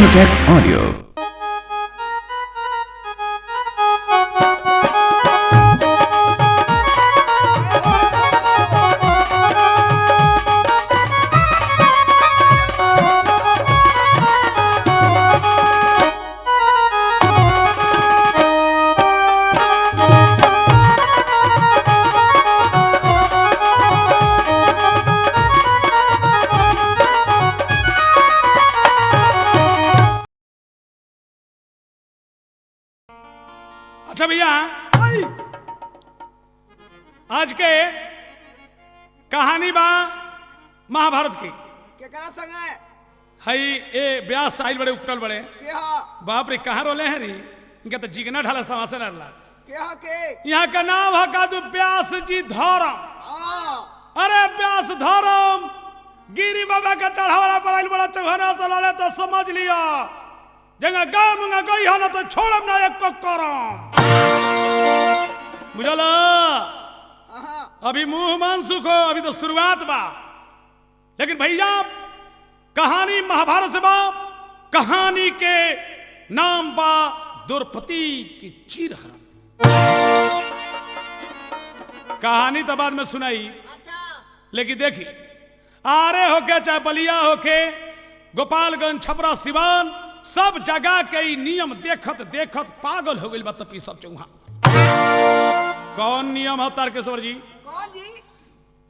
Sonotech Audio. अच्छा भैया, आज के कहानी बा महाभारत की। केकरा संग है? हई ए ब्यास साहिल बड़े उपटल बड़े। के हा? बाप रे, कहाँ रोले हैं री? इनका तो जिगना ढाला सवासे डाला। के हा के? यहाँ का नाम है का ब्यास जी धौरम। आ अरे ब्यास धौरम गिरी बाबा का चढ़ावला पर आइल बड़ा चौहाना से लड़े तो समझ लिया, जंगा गा मुंगा गई हो ना तो छोड़म ना एक को करम, बुझला? आहा। अभी मुंह मान सुखो, अभी तो शुरुआत बा। लेकिन भैया, कहानी महाभारत से बा। कहानी के नाम बा द्रौपदी की चीरहरण। कहानी तो बाद में सुनाई। अच्छा। लेकिन देखी, आरे होके चाहे बलिया होके, गोपालगंज, छपरा, सिवान, सब जगह के ई नियम देखत देखत पागल हो गइल बा तपी सब चौहा। कौन नियम है तारकेश्वर जी? कौन जी?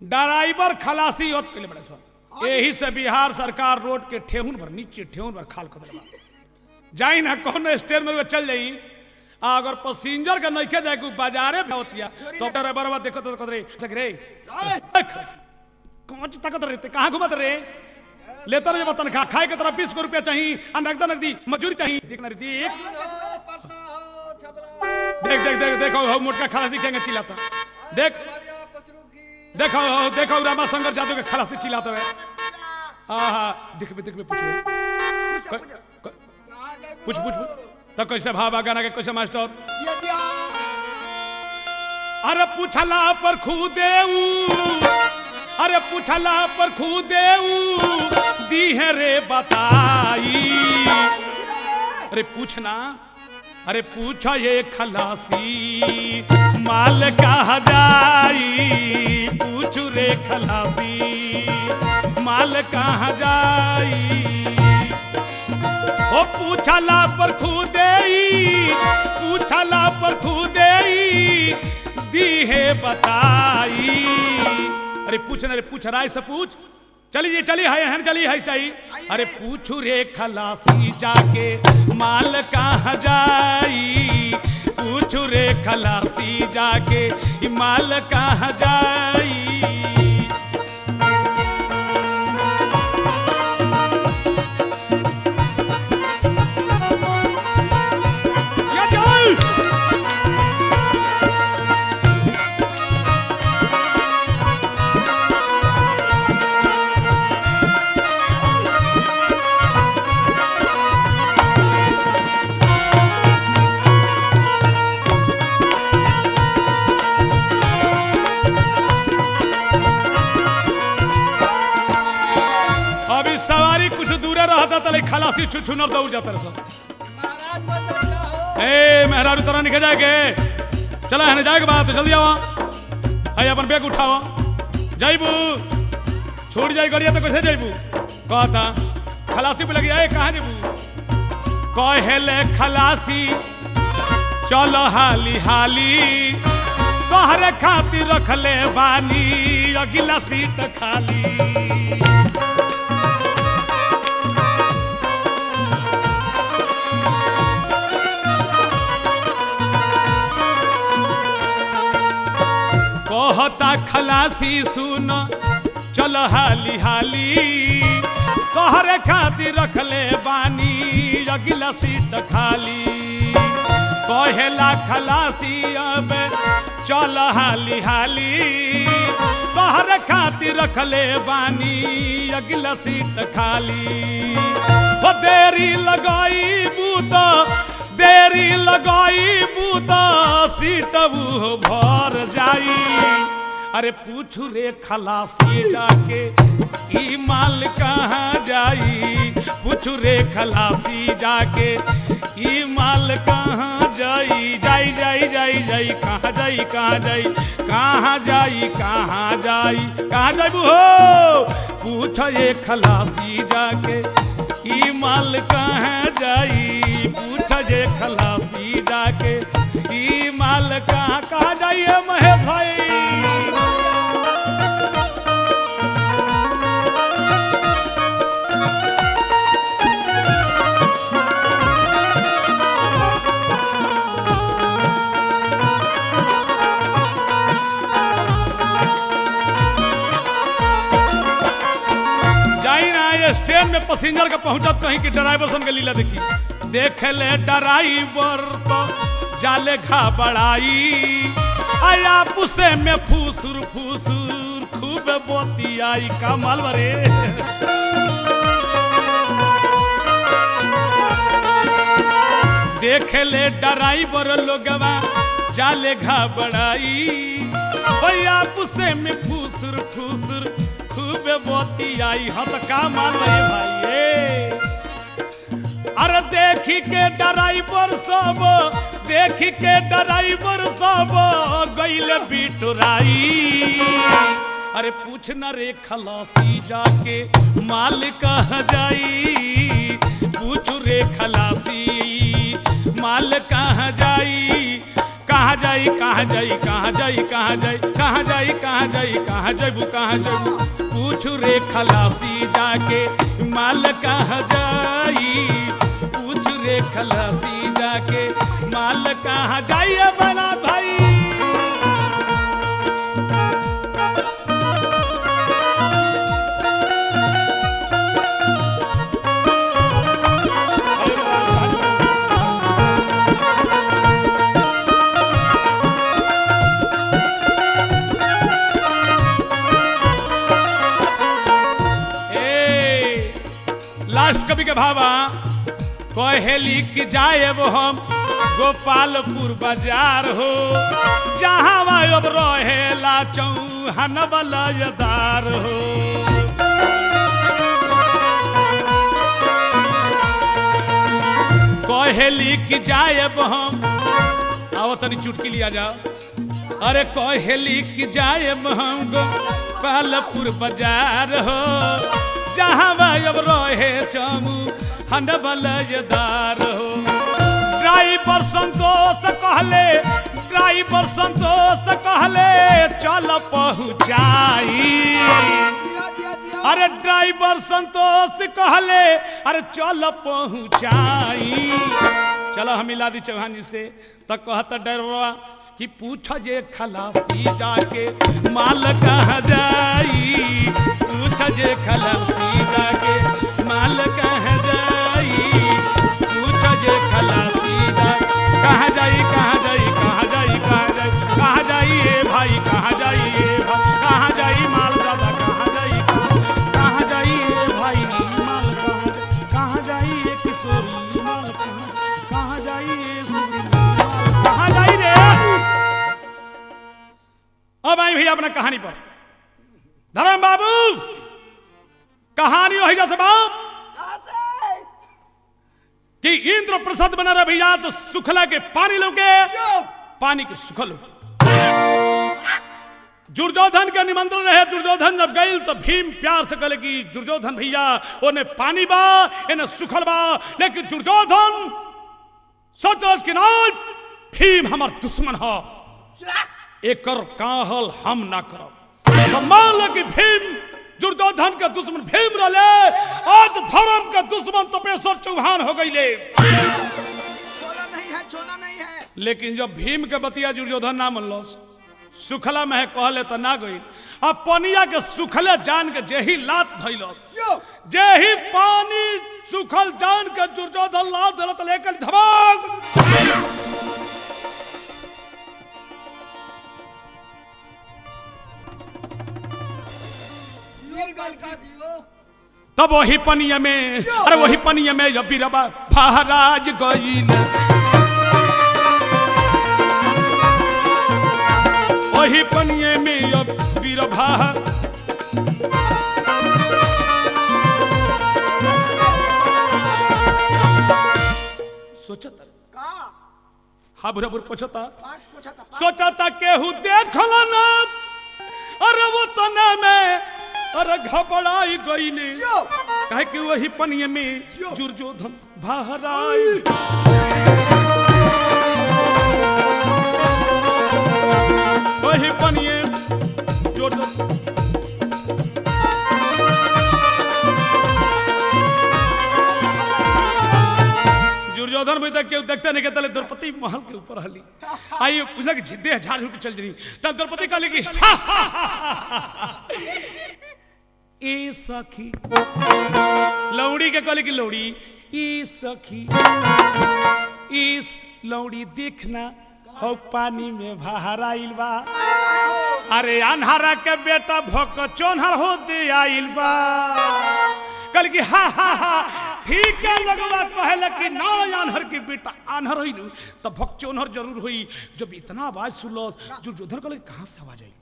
ड्राइवर खलासी होत कइले बड़े सर। एही से बिहार सरकार रोड के ठेहुन पर नीचे ठेहुन पर खाल कर बा। जाई ना कौन स्टेज में चल जाई, आ अगर पैसेंजर के नइखे जाए को बाजारे होतिया तो ड्राइवरवा देखत देखत रे देख रे कौन ताकत रे, ते कहाँ घुमत रे? लेतर जे तनखा खाए के तरह 20 रुपया चाहिए आ नगदा नगदी मजदूरी चाहिए। देख ना रे, देख देख देख देख देखो हो मोटका खलासी केंगे चिल्लाता। देख देखो हो देखो रामा शंकर जादव के खलासी चिल्लाता है। आहा, देख बे देख बे, पूछ बे, पूछ पूछ पूछ तो कैसे भाव आ गाना के, कैसे मास्टर? जिया जिया। अरे पूछला पर खुदेऊ, अरे पूछला पर खुदेऊ दी है रे बताई। अरे पूछना, अरे पूछा ये खलासी माल कहा जाई, पूछू रे खलासी माल कहाँ जाई। ओ पूछला पर खुदेई, पूछला पर खुदेई दी है बताई। अरे पूछ ना रे, पूछ राय से पूछ, चली जी चली है हन चली है सही। अरे पूछू रे खलासी जाके माल कहाँ जाई, पूछू रे खलासी जाके ई माल कहाँ जाई। या जाई। अभी सवारी कुछ दूरे रहता तले खलासी छुछुनर दौड़ जाता रहे सब। महाराज बन जाता हो। ए मेहरारू तरह निकल जाएगे, चला है जाएगा बात, जल्दी आवा, आई अपन बैग उठावा, जाइबू छोड़ जाई गड़िया तो कैसे जाइबू? कहता खलासी पे लगी आए कहाँ जाइबू? कहेले खलासी चलो हाली हाली, तोहरे खातिर रखले बानी अगिला सीट खाली। कहता खलासी सुन चल हाली हाली, तोहरे खातिर रखले बानी अगिला सीट खाली। कहेला खलासी अब चल हाली हाली, तोहरे खातिर रखले बानी अगिला सीट खाली। ओ देरी लगाई बूत, देरी लगाई बूत सीट भर जाई। अरे पूछू रे खलासी जाके ई माल कहाँ जाई, पूछू रे खलासी जाके ई माल कहाँ जाई जाई जाई जाई जाई कहाँ जाई कहाँ जाई कहाँ जाई कहाँ जाई कहाँ जाबू हो पूछ ये खलासी जाके ई माल कहाँ जाई पूछ ये खलासी जाके ई माल कहाँ कहाँ जाइए महेश भाई। जाई ना ये स्टेन में पैसेंजर के पहुंचत कहीं कि ड्राइवर सन के लीला देखी देख ले ड्राइवर तो जाले घबराई आया पुसे में फूसुर फूसुर खूब बोतियाई कमाल बरे। देख ले ड्राइवर लोगवा जाले घबराई भैया पुसे में फूसुर फूसुर खूब बोतियाई हम तो का मान रहे भाई ए। अरे देखी के ड्राइवर सब देखी के ड्राइवर सब गइल बिटुराई। अरे पूछ न रे खलासी जाके माल कहाँ जाई पूछ रे खलासी माल कहाँ जाई कहाँ जाई कहाँ जाई कहाँ जाई कहाँ जाई कहाँ जाई कहाँ जाई कहाँ जाबू कहाँ जाबू पूछ रे खलासी जाके माल कहाँ जाई पूछ रे खलासी जाके माल कहाँ जाई बना भाई। ए, लास्ट कवि के भावा कहेली कि जाएब हम गोपालपुर बाजार हो जहाँ अब रहेला चौहान बलयदार हो। कहेली कि जाएब हम आओ तनी चुटकी लिया जाओ। अरे कहेली कि जाएब हम गोपालपुर बाजार हो जहाँ अब रहे चमू हनबलयदार हो। ड्राइवर संतोष कहले ड्राइवर संतोष कहले चल पहुँचाई। जिया जिया जिया। अरे ड्राइवर संतोष कहले अरे चल पहुँचाई। चलो हम मिला दी चौहान जी से तो कहता ड्राइवरवा कि पूछ जे खलासी जाके माल कहाँ जाई पूछ जे खलासी जाके माल कहाँ जाई पूछ जे खलासी जाके कहाँ जाई कहाँ जाई कहाँ जाई कहाँ जाई कहाँ जाई ए भाई कहाँ जाई ए भाई कहाँ जाई माल दादा कहाँ जाई कहाँ जाई ए भाई माल कहाँ कहाँ जाई ए किशोरी माल कहाँ कहाँ जाई ए सुरी माल कहाँ जाई रे। अब आई भैया अपना कहानी पर धर्म बाबू कहानी वही जैसे बाप कहाँ से? कि इंद्र प्रसाद बना रहे भैया तो सुखला के पानी लौके चुप। पानी के सुखल दुर्योधन के निमंत्रण रहे। दुर्योधन जब गई तो भीम प्यार से कहले कि दुर्योधन भैया ओने पानी बा एने सुखल बा, लेकिन दुर्योधन सोचलस कि ना भीम हमर दुश्मन ह, एकर काहल हम ना करब। तो मान लो कि भीम दुर्योधन के दुश्मन भीम रहे, आज धर्म के दुश्मन तपेश्वर चौहान हो गईले। छोड़ा नहीं है, छोड़ा नहीं है। लेकिन जब भीम के बतिया दुर्योधन ना मनलस, सुखला में कहले तो ना गई, अब पनिया के सुखले जान के जेही लात धैलस, चुप। जेही पानी सुखल जान के दुर्योधन लात धैलस तो लेकर धमाक गिर गल का जियो। तब वही पनिया में, अरे वही पनिया में जब बीरबा महाराज गईल, वही पनिये में अब बीरबा सोचता का हा बुरा बुर पोछता पाँच पूछा था। सोचता केहू देखल ना, अरे वो तना में अरे घबराई गईले, जियो। काहे कि वही पनिये में जियो। दुर्योधन बहराई। वही पनिये दुर्योधन दुर्योधन भी तक केहू देखते नहीं के तले द्रौपदी महल के ऊपर हली आई पूछा कि जिद्दे झाड़ के चल जनी। तब द्रौपदी कहली कि ए सखी, लौड़ी के कहली कि लौड़ी ई सखी, इस लौड़ी देखना हो पानी में बाहर आइल बा, अरे अनहारा के बेटा भोक चोनहर हो दे आइल बा। कल की हा हा हा ठीक है लगवा कहले कि ना आन्हर के बेटा आन्हर होई नु तो भोक चोनहर जरूर होई। जब इतना आवाज सुनलो दुर्योधन कहले कहां से आवाज आई,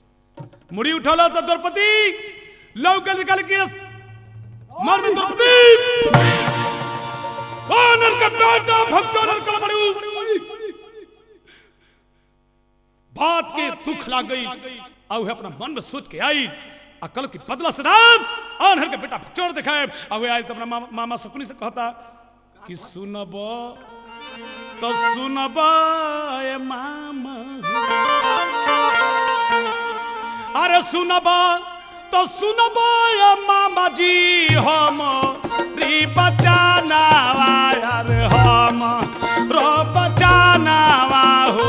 मुड़ी उठौला तो द्रौपदी लव के निकल के मर में द्रौपदी आन्हर के बेटा भोक चोनहर कल बड़ू बात के दुख लाग गई। और अपना मन में सोच के आई अकल की बदला सदाम आन्हर के बेटा चोर दिखाए। अब आए तो अपना मामा शकुनी से कहता कि सुनब तो सुनब ए मामा, अरे सुनब तो सुनब ए मामा जी, हम री बचाना अरे हम रो बचाना हो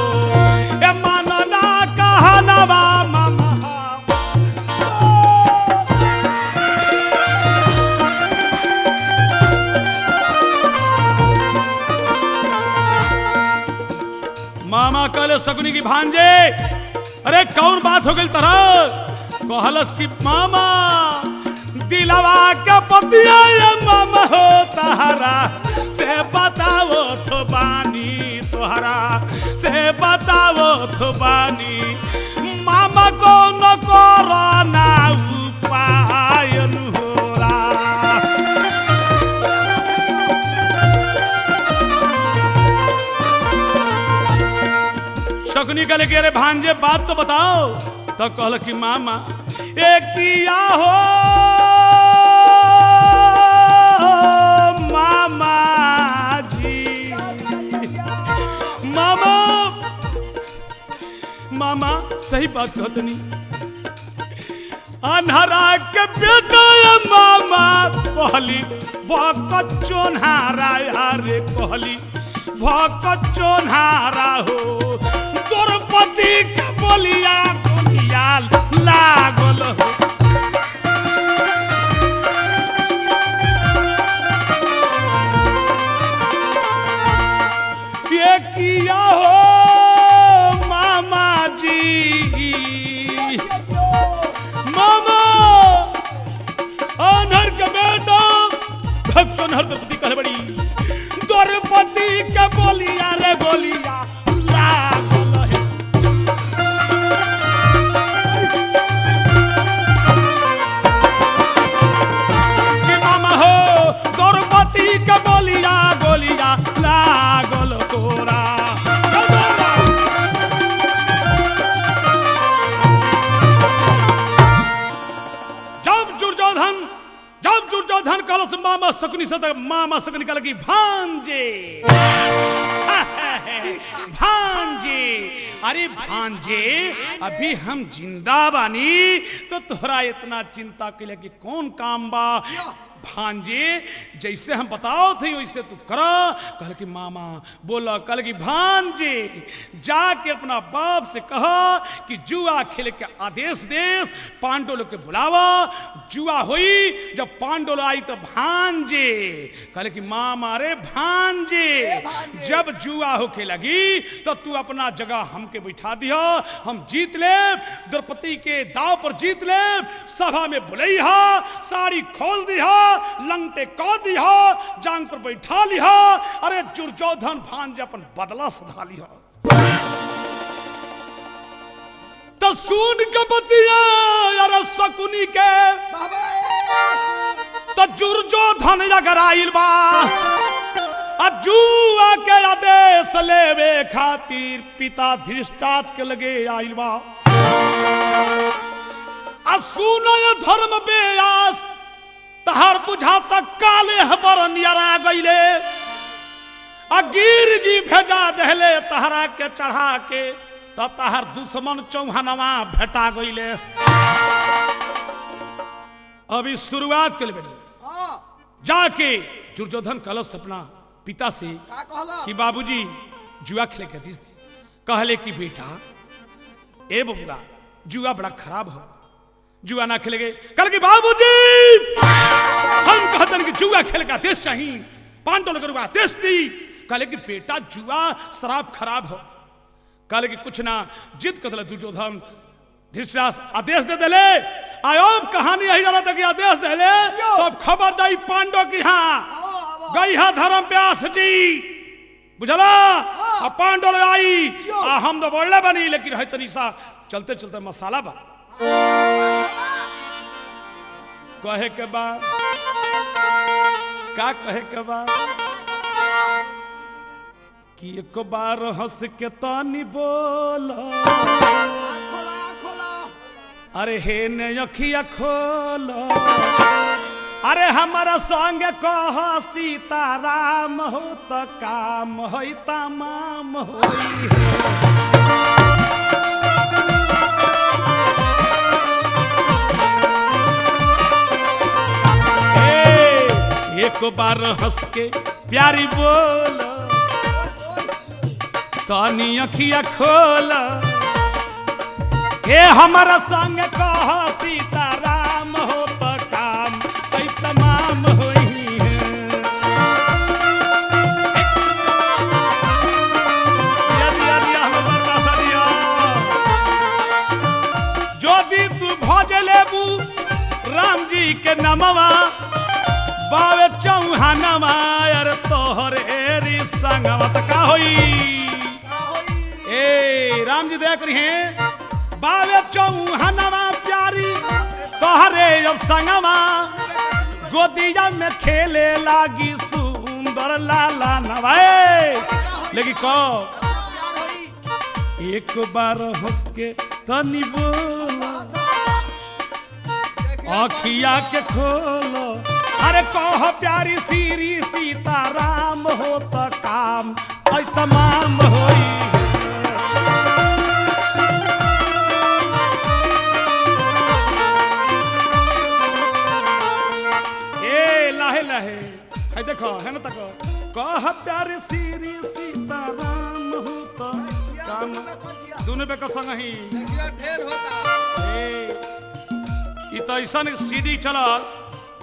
ए मानना कहनवा मामा। मामा कहले शकुनी की भांजे अरे कौन बात हो गई तरह, कहलस की मामा दिलवा के पतिया ये मामा हो तहरा से बताओ तो बानी, तोहरा से बताओ तो बानी मामा कौन कोरोना उपाय होरा। शकुनी कहले कि अरे भांजे बात तो बताओ, तो कहल कि मामा ए किया हो मामा जी, मामा मामा सही बात कहतनी, अन्हरा के बेटा ये मामा कहली भक चोन्हारा अरे कहली भक चोन्हारा हो द्रौपदी के बोलिया कोनिया लागल हो। ये किया हो मामा जी, मामा अनहर के बेटा भक्तनहर द्रौपदी कह बड़ी द्रौपदी के बोलिया रे बोलिया लागल है। कि मामा हो द्रौपदी के बोलिया गोलिया लागल तोरा। जब दुर्योधन जब दुर्योधन कहलस मामा शकुनी से त मामा शकुनी कहल कि भांजे भांजे अरे भांजे अभी हम जिंदा बानी तो तोहरा इतना चिंता के कि कौन काम बा भांजे, जैसे हम बताओ थे वैसे तू करा। कहल कि मामा बोला, कहल कि भांजे जाके अपना बाप से कहा कि जुआ खेल के आदेश दे, पांडव लोग के बुलावा, जुआ हुई जब पांडव लोग आई तो भांजे कहले कि मामा रे भांजे जब जुआ होके लगी तो तू अपना जगह हमके बैठा दिया, हम जीत ले, द्रौपदी के दाव पर जीत ले, सभा में बुलैहा, साड़ी खोल दिहा, लंगटे कौ दिहा, जांग पर बैठा लिहा, अरे दुर्योधन भांजे अपन बदला सधा लिहा। तो सुन के बतिया अरे शकुनी के बाबा तो दुर्योधन अगर आइल बा आ जुआ के आदेश लेवे खातिर पिता धृष्टात के लगे आइल बा। आ सुनय धर्म बेआस तहार बुझाता काले हबर नियरा गईले। आ गिर जी भेजा दहले तहरा के चढ़ा के त तहार दुश्मन चौहानवा भेटा गईले। अभी शुरुआत के लिए हाँ जाके दुर्योधन कलश अपना पिता से का कहला कि बाबूजी जुआ खेले के this the. कहले कि बेटा ए बबुआ जुआ बड़ा खराब हो, जुआ ना खेलेगे। कल कि बाबूजी हम कहतन कि जुआ खेल का देश चाहिए, पांडव लोग का देश दी। कहले कि बेटा जुआ शराब खराब हो। कहले कि कुछ ना, जिद कर दिला दुर्योधन। धृतराष्ट्र आदेश दे दिले। आयोब कहानी यही जाना था कि आदेश दिले तो अब खबर दई पांडव की हाँ गई है धर्म व्यास जी, बुझला। आ पांडव लोग आई आ हम तो बोलले बनी, लेकिन है तनी सा चलते चलते मसाला बा कहे के बा, का कहे के बा कि एक बार हंस के तानी बोल, खोला खोला अरे हे ने अखिया खोल, अरे हमारा संग कह सीताराम हो त काम होई तमाम होई। ए, एक बार हंस के प्यारी बोल, तनी अखिया खोल, हे हमारा संग कह सीताराम हो त काम ऐ तमाम होई है। दिया, दिया, दिया, हमें बरदासा दिया। जोदी तू भज लेबू राम जी के नमवा बावे चौहानवा, अरे तोहर एरी संगवा त का होई। ए राम जी दया करी हैं बावे चौहानवा प्यारी तोहरे अब संगवा, गोदिया में खेले लागी सुंदर लाला नवाए। लेकिन कहो प्यार होई एक बार हंस के तनी बोलो, अखिया के खोलो, अरे कह प्यारी श्री सीताराम हो त काम ऐ तमाम होई। ए लाहे लाहे है देखो है ना तक कह प्यारी श्री सीताराम हो त काम दोनों पे संग ही देखियो ढेर होता। ए, ई तो ऐसन सीढ़ी चलल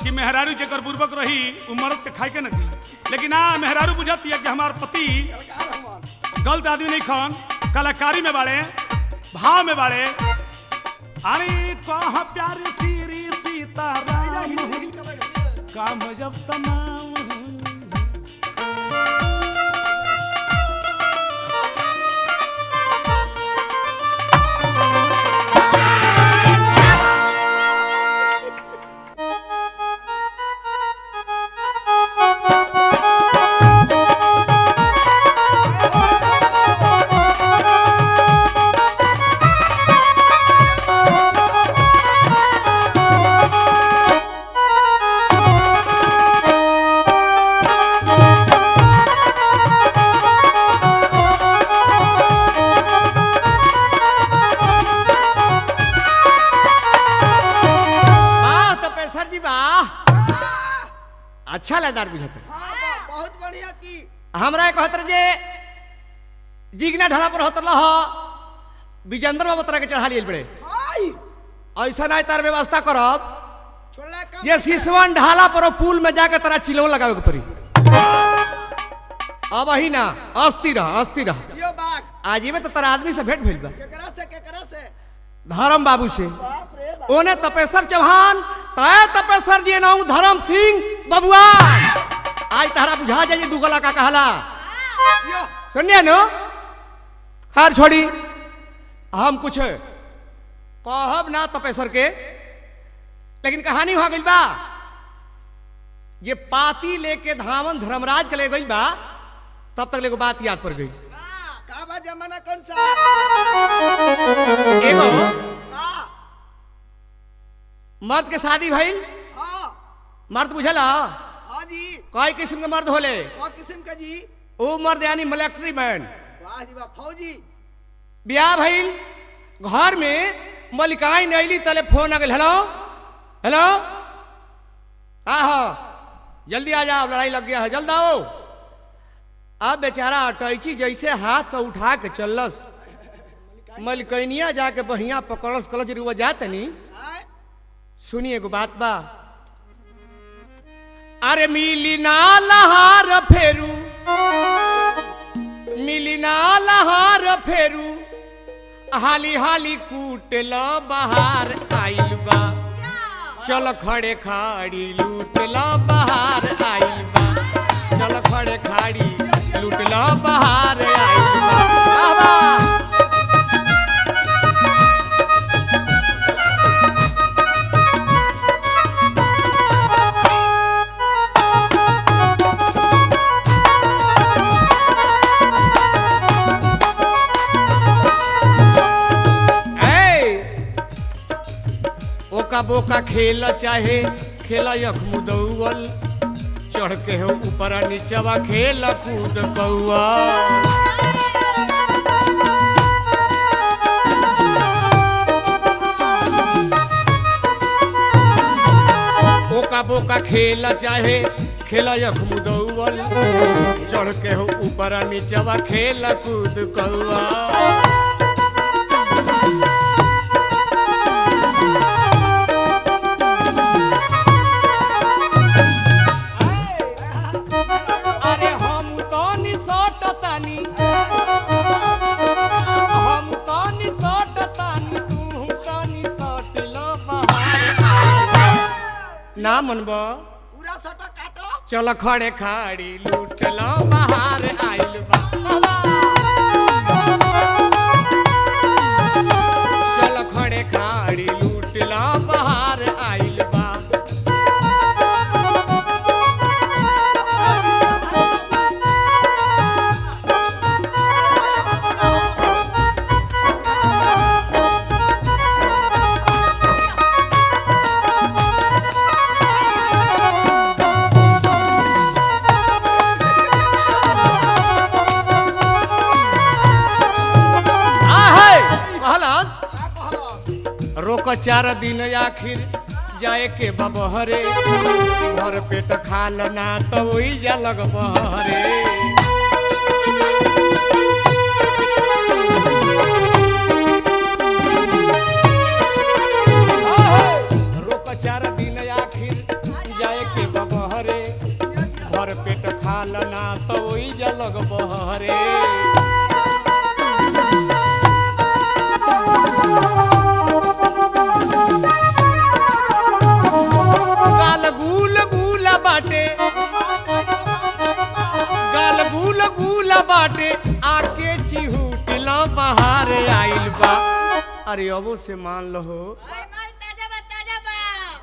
कि मेहरारू जेकर बुर्बक रही उ मर्द के खाए के न दी, लेकिन आ मेहरारू बुझती है कि हमार पति गलत आदमी नहीं खन, कलाकारी में बाड़े, भाव में बाड़े। अरे कह प्यार श्री सीताराम हो, काम जब तमाम हो। वाह तपेश्वर जी वाह, अच्छा लदार बुझत। हाँ बहुत बढ़िया की हमरा कहत रहे जे जिगना ढाला पर होत रह विजेंद्र बाबू तरह के चढ़ा लिए बड़े, आई ऐसा ना तार व्यवस्था करब छोड़ला काम जे सिसवन ढाला पर पुल में जाके तोरा चिलो लगावे के पड़ी। अब ही ना अस्थिर रह, अस्थिर रह। यो बात आज में तो तोरा आदमी से भेंट भइल बा, केकरा से केकरा से धर्म बाबू से। बाप रे बाप। ओने तपेश्वर चौहान तय तपेश्वर जी नाम धर्म सिंह बबुआ। आज तहरा बुझा जाइए दुगला का कहला यो सुनिए नो। खैर छोड़ी, हम कुछ कहब ना तपेश्वर के, लेकिन कहानी हो गई बा। ये पाती लेके धावन धर्मराज के ले गई बा, तब तक ले बात याद पड़ गई। का बा जमाना कौन सा? एगो का मर्द के शादी भइल। हाँ मर्द बुझला हाँ जी। कई किस्म के मर्द होले। कौन किस्म का जी? ओ मर्द यानी मिलिट्री मैन। वाह जी वाह, फौजी। ब्याह भइल, घर में मलिकाई नैली तले फोन आ गइल, हेलो हेलो का हो, जल्दी आ जाओ, लड़ाई लग गया है, जल्द आओ। अब बेचारा अटैची जैसे हाथ पर उठा के चलस, मलिकैनिया जाके बहिया पकड़स, कलस रुआ जातनी। आए सुनी एगो बात बा, अरे मिली ना लहार फेरू, मिली ना लहार फेरू, हाली हाली कूट ल बहार आइल बा, चल खड़े खाड़ी लूट ल बहार आइल बा, चल खड़े खाड़ी लूट ल बहार आइल बा। वाह वाह। ए, ओका बोका खेल चाहे खेल यखमुदौल, चढ़ के हो ऊपर नीचवा खेल कूद कौआ। ओका बोका खेल चाहे खेल यखमुदौल, चढ़ के हो ऊपर नीचवा खेल कूद कौआ। अरे हम तो निसटतानी, हम तो निसटतानी, तू तो निसट ल बहार। ना मनब पूरा सटा काटो। चल खड़े खाड़ी लूट ल बहार आइल बा। चल खड़े खाड़ी लूट ल बहार आइल बा। आ है कहलस का कहलो? रोक चार दिन आखिर जाए के बबहरे, घर पेट खा लना तो वही जा लग बहरे। रोक चार दिन आखिर जाए के बबहरे, घर पेट खा लना तो वही जा लग बहरे। गाल गुल गुला बाटे, गाल गुल गुला बाटे, आके चिहुट ल बहार आइल बा। अरे अबो से मान लहो,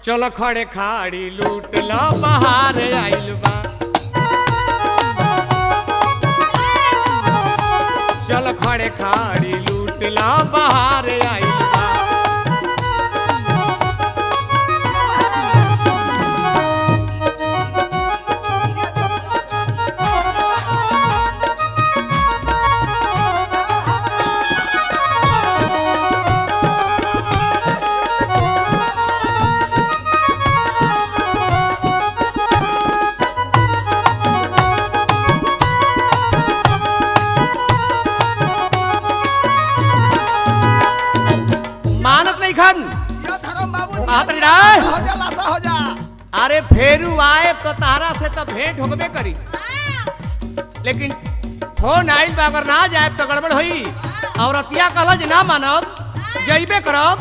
चल खड़े खाड़ी लूट ल बहार आइल बा। चल खड़े खाड़ी लूट ल बहार आइल बा। मानत नहीं खन यो धर्म बाबू जी। आत रे। हो जा लासा हो जा। अरे फेरू आए तो तारा से तो भेंट होबे करी, लेकिन फोन आइल बा, अगर ना जाए तो गड़बड़ होई। औरतिया कहला जे ना मानब जइबे करब,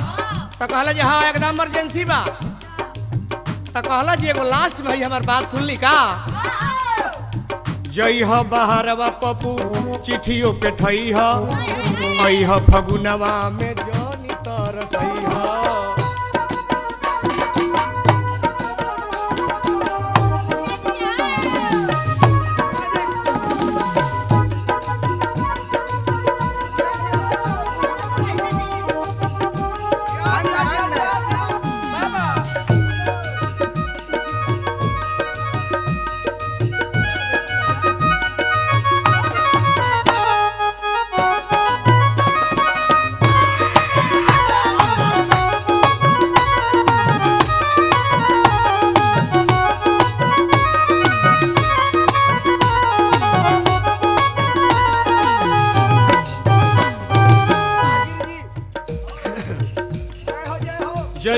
तो कहला जे हाँ एकदम इमरजेंसी बा। तो कहला जे एगो लास्ट में हमार बात सुन ली का, जई ह बहरवा पप्पू चिट्ठियों पे ठई ह, अइह फगुनवा में जनी तरसई ह।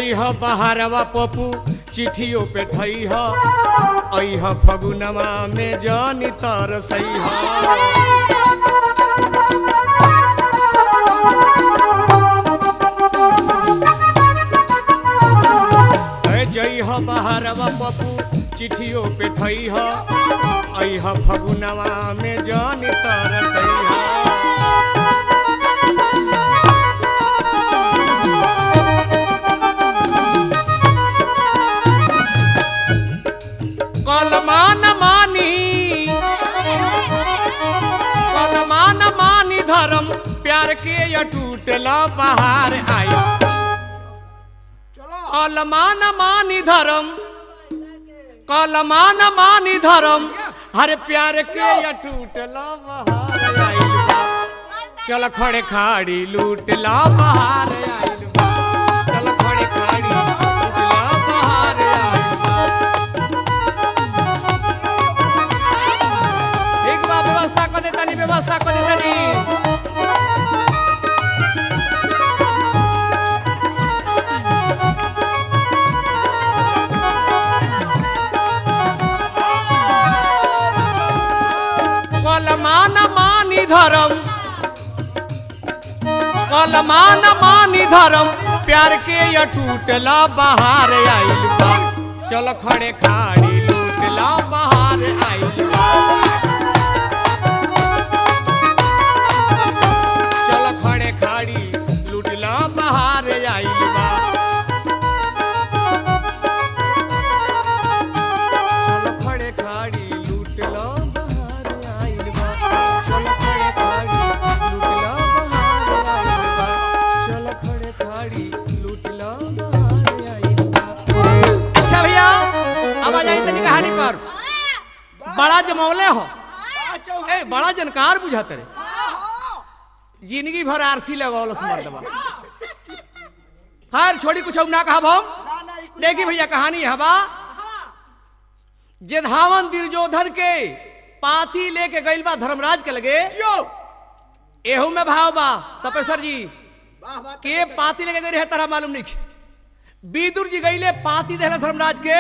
जइह बहारवा पप्पू चिट्ठियों पे ठइह, अइह फगुनवा में जानी तरसइह। जइह बहारवा पप्पू चिट्ठियों पे ठइह, अइह फगुनवा में जानी तरसइह। कलमा न मानी, कलमा न मानी धर्म प्यार के अटूटला बहार आई। चलो कलमा न मानी धर्म, कलमा न मानी धर्म हर प्यार के अटूटला बहार आइल बा। चल खड़े खाड़ी लूटला बहार आइल बा। चल खड़े खाड़ी लूटला बहार आइल बा। एक बा व्यवस्था कर देतानी, व्यवस्था कर देतानी। कलमा न मानी धर्म, कलमा न मानी धर्म प्यार के अटूटला बहार आइल बा। चल खड़े खाड़ी लूटला बहार आइल बा। चल खड़े खाड़ी लूटला बहार आइल बा। चल खड़े खाड़ी लूटला बहार आइल बा। चल खड़े खाड़ी लूटला बहार आइल बा। चल खड़े खाड़ी लूटला बहार आइल बा। अच्छा भैया, अब आ जाई तनी कहानी पर। बड़ा जमौले हो ए, बड़ा जनकार बुझाते रे। जिंदगी भर आरसी लगौलस मर्दबा। खैर छोड़ी, कुछ ना कहा हम। ना ना ई कुछ देखी भैया कहानी हवा जेधावन दुर्योधन के पाथी लेके गइल बा धर्मराज के लगे। जियो एहू में भाव बा तपेश्वर जी वाह वाह के पाती लेके गई रहे तरह मालूम नहीं। विदुर जी गईले पाती देला धर्मराज के।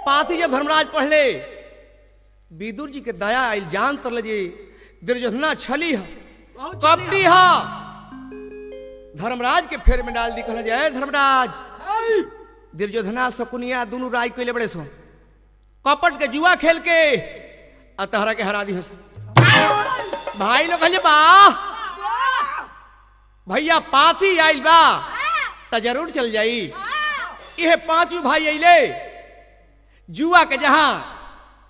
पाती जब धर्मराज पढ़ले, विदुर जी के दया आइल, जान तरले जी दुर्योधना छली है, कपटी है। धर्मराज के फेर में डाल दी। कहला जय धर्मराज, दुर्योधना शकुनिया दोनों राय कैले बड़े सो कपट के जुआ खेल के आ तहरा के हरा दी हस। भाई लोग कहले बा भैया पाती आइल बा त जरूर चल जाई। इहे पांचों भाई अइले जुआ के जहां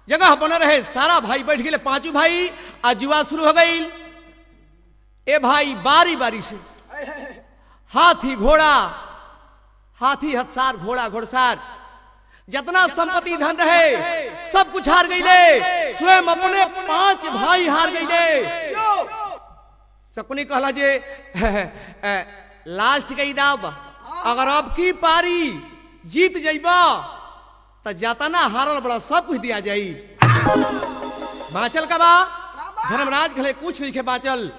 जगह बन रहे सारा भाई बैठ गए पांचों भाई आ जुआ शुरू हो गई। ए भाई बारी बारी से हाथी घोड़ा, हाथी हथसार घोड़ा घोड़सार, जितना संपत्ति धन रहे सब कुछ हार गईले। स्वयं अपने पांच भाई हार गईले। शकुनी कहला जे लास्ट के दाव, अगर अब की पारी जीत जइबा त जातना हारल बड़ा सब कुछ दिया जाई। बाचल का बा धर्मराज खले कुछ नहीं के बाचल।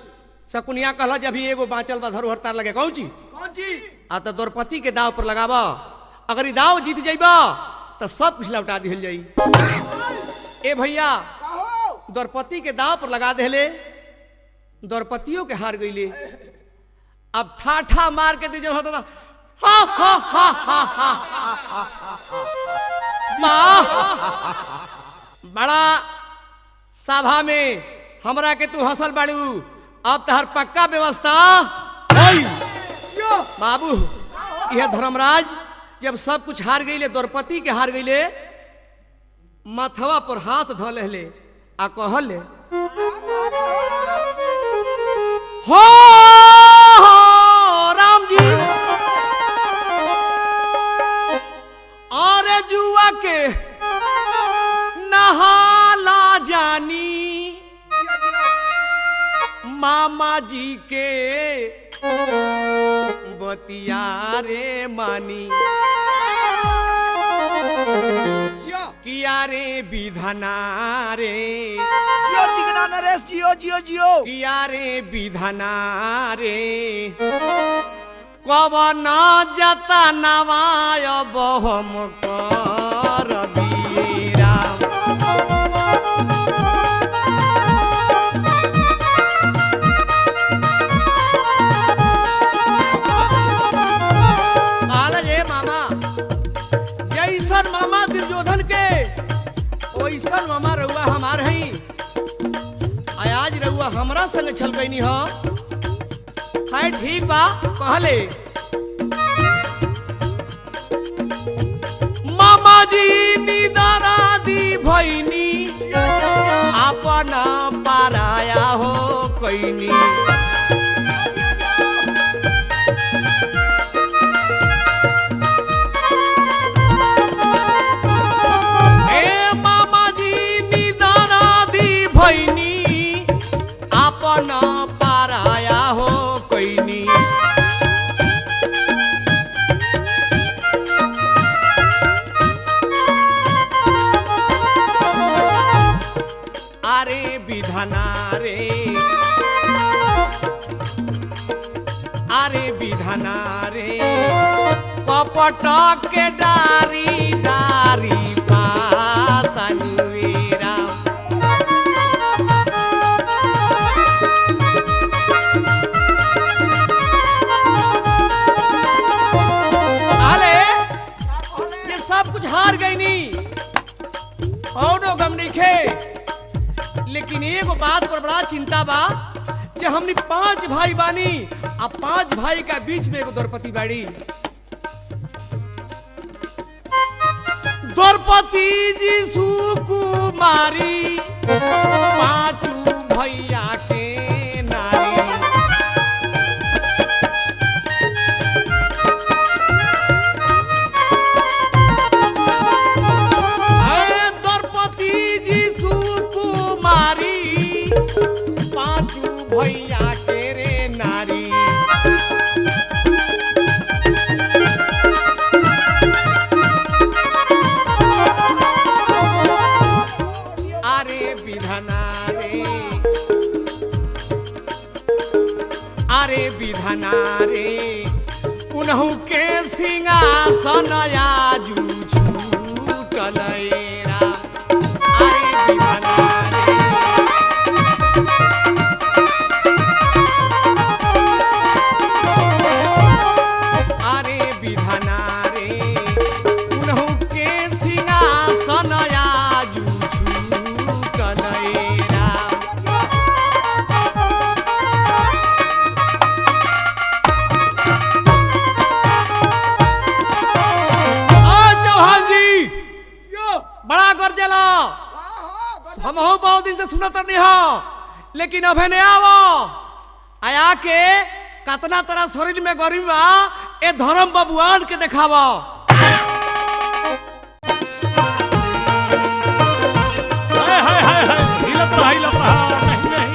शकुनिया कहला जे अभी एगो बाचल बा धरोहर तार लगे। कौन चीज? कौन चीज? आ त द्रौपदी के दाव पर लगाबा, अगर ई दाव जीत जइबा त सब कुछ लौटा दिहल जाई। ए भैया द्रौपदी के दाव पर लगा देले, द्रौपदियों के हार गईले। अब ठाठा मार के दे होता था हा हा हा हा हा माँ बड़ा सभा में हमरा के तू हंसल बाड़ू, अब तहर पक्का व्यवस्था होई। बाबू यह धर्मराज जब सब कुछ हार गईले, द्रौपदी के हार गईले, माथवा पर हाथ धो लेले आ कहले हो राम जी और जुआ के नहाला जानी मामा जी के बतिया रे मानी किया रे विधना रे, जियो चिकना नरेश जियो जियो जियो किया रे विधना रे, कवन जता नवाय बहम कर राम। कहला जे मामा, जैसन मामा दुर्योधन के ओइसन मामा रउआ हमार हई। आज रउआ हमरा संग छल गईनी ह। हाय ठीक बा। कहले मामा जी निदारा दी भईनी अपना पाराया हो कैनी। ए मामा जी निदारा दी भईनी अपना पाराया हो कैनी। अरे विधाना रे, अरे विधाना रे, कपट के डारी डारी पासनुरा। अरे ये सब कुछ हार गई नी औनो गम नइखे, लेकिन एगो बात पर बड़ा चिंता बा कि हमनी 5 भाई बानी आ 5 भाई का बीच में एगो द्रौपदी बाड़ी। द्रौपदी जी सुकुमारी पांचू भैया के नारी। अरे द्रौपदी जी सुकुमारी पांचू भैया के रे नारी। अरे विधाना रे, अरे विधाना रे, उन्हू के सिंहासन आजू छूटल रा। अरे विधाना रे, अरे विधाना रे, उन्हू के सिंहासन आजू छूटल रा। ओ चौहान जी बड़ा गर्जेला, हम हो बहुत दिन से सुनत नहीं हो, लेकिन अभे नहीं आवो आया के कतना तरह शरीर में गरीब बा ए धर्म बबुआन के देखावो। हाय हाय हाय हाय, हिलत रहा हिलत रहा। नहीं नहीं।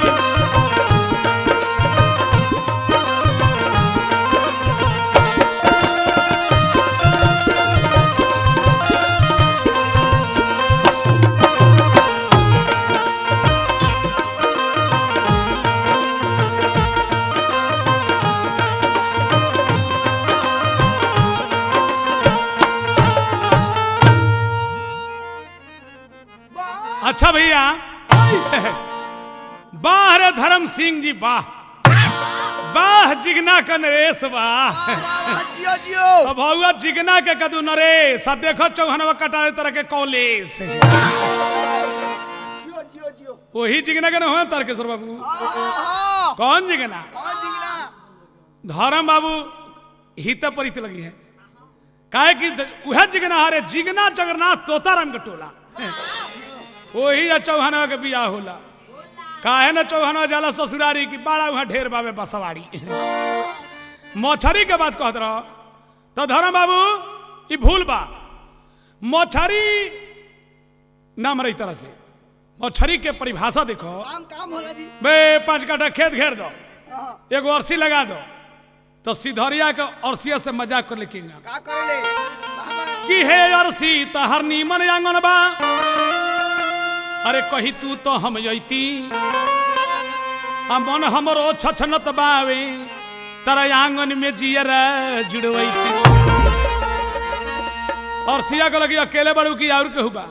अच्छा भैया, वाह रे धर्म सिंह जी वाह, वाह जिगना का नरेश वाह। जियो जियो। अब भौआ जिगना के कदू नरेश, अब देखो चौहनवा कटारे तरह के कॉलेज। जियो जियो जियो। वही जिगना के न हो तारकेश्वर बाबू। हाँ, कौन जिगना? कौन जिगना? धर्म बाबू हित परित लगी है काहे कि उहे जिगना हरे जिगना जगन्नाथ तोताराम के टोला वही या चौहानवा के बियाह होला। काहे न चौहानवा जाला ससुरारी की बाड़ा वहाँ ढेर बाबे बसवाड़ी। मछरी के बात कहत रहो तो धर्म बाबू ई भूल बा। मछरी नाम रही तरह से मछरी के परिभाषा देखो। काम काम होला जी। बे 5 काठा खेत घेर दो, हाँ, एगो अरसी लगा दो तो सिधरिया के अरसिया से मजाक कर लेकिन का करेले? बाबा, कि हे अरसी तहर नीमन आंगन बा, अरे कही तू तो हम जैती आ मन हमरो छछनत बावे। तारा आंगन में जियर जुड़वैती। और सिया को लगी अकेले बड़ू की और केहू बा?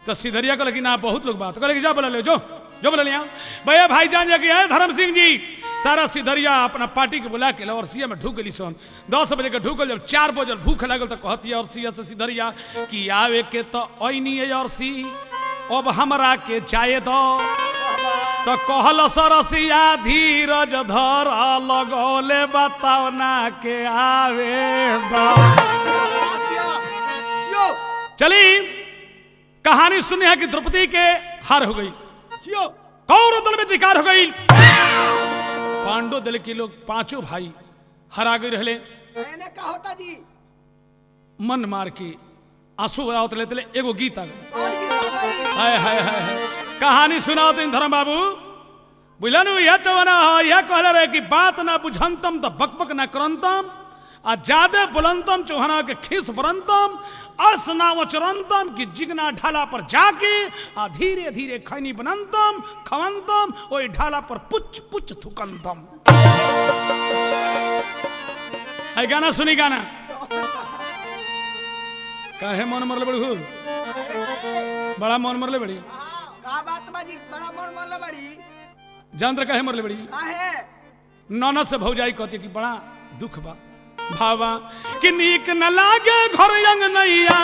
तो सिधरिया को लगी ना बहुत लोग बात करे, जा बोला ले जो जो बोला लिया भैया भाईजान जाके आए धर्म सिंह जी सारा सिधरिया अपना पार्टी के बुला के और सिया में ढूक गई सन। 10 बजे के ढूकल, जब 4 बजे भूख लागल तो कहती और सिया से सिधरिया कि आवे के तो ऐनी है और सी अब हमरा के जाए दो। तो कहल सरसिया धीरज धर लगौले बताओ ना के आवे दो। चली कहानी सुनी है कि द्रौपदी के हार हो गई, कौरव दल में शिकार हो गई, पांडव दल के लोग पांचों भाई हरा गए रहले। का होता जी मन मार के आंसू आवत लेते एगो गीत आ गई। हाय हाय हाय कहानी सुनाओ तीन धर्म बाबू बुझलन यह चवना हो यह कहले रहे कि बात ना बुझंतम तो बकबक ना करंतम आ ज्यादा बुलंतम चौहाना के खीस बरंतम अस ना वचरंतम कि जिगना ढाला पर जाके आ धीरे धीरे खैनी बनंतम खवंतम ओई ढाला पर पुच पुच थुकंतम। है गाना सुनी गाना काहे मन मरले बड़ी हो? बड़ा मन मरले बड़ी का बात बाजी बड़ा मन मरले बड़ी जानतर काहे मरले बड़ी? काहे ननद से भौजाई कहती कि बड़ा दुख बा भावा कि नीक न लागे घर रंग नैया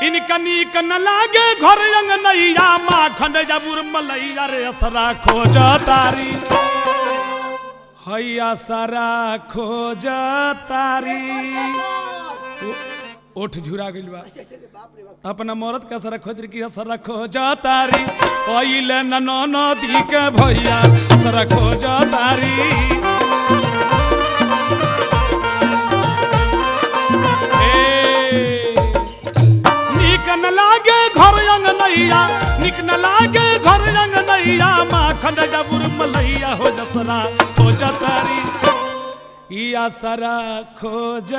इनका नीक न लागे घर रंग नैया माखन जबुर मलैया रे असरा खोज तारी हैया सारा खोज तारी। ओठ झुरा गइल बा अपना मरद का सारा खोज की असरा खोज तारी ओइले न नदी के भैया असरा खोज तारी। नीक न लागे घर रंग नैया नीक न लागे घर रंग नैया माखन जबुर मलैया हो जसरा खोज तारी इया सारा खोज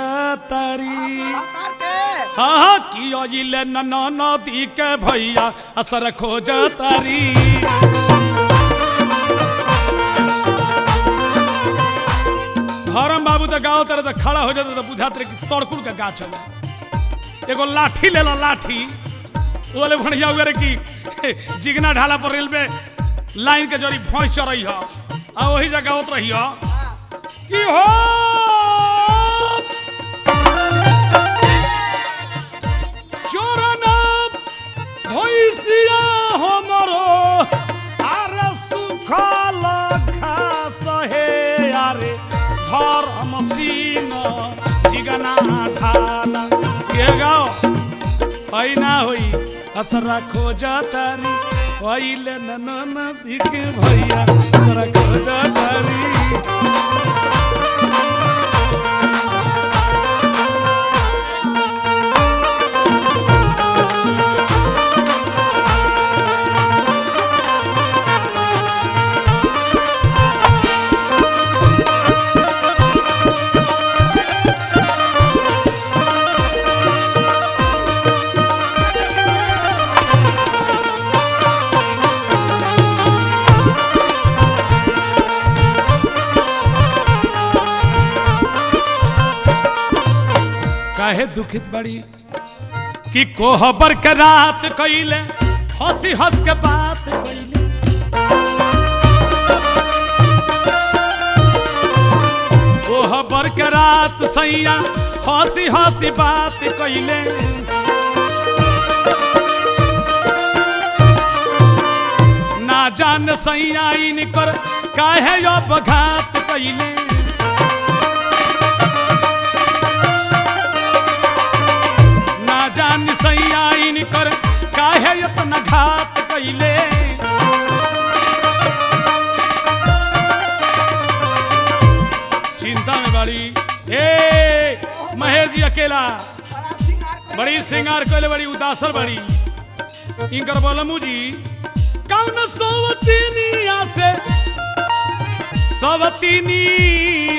तारी। हाँ हाँ की ओइले न नदी के भैया असर खोज तारी। धर्म बाबू तो गाँव तरह तो खड़ा हो जाते तो बुझाते कि तड़कुल के गाछ हो एगो लाठी ले लो लाठी बोले भणिया हुए कि जिगना ढाला पर रेलवे लाइन के जरी भैंस चरई हो आ वही जगह उत रही हो कि हो चोरना भैंसिया हमरो आरे सुखल घास हे आरे धर्म सिंह जिगना ढाला के गाओ ऐ ना होई असरा खोज तारी ओइले न नदी के भैया असरा खोज तारी। काहे दुखित बड़ी कि कोहबर के रात कइले हंसी हंस के बात कइले कोहबर के रात सैया हंसी हंसी बात कइले ना जान सैया इनकर काहे अब घात कइले ना जान सैया इनकर काहे इतना घात कइले। चिंता में बड़ी ए महेश जी अकेला बड़ी श्रृंगार कइले बड़ी उदासल बड़ी इनकर बोलमू जी कौन सोवतीनिया से सवतीनी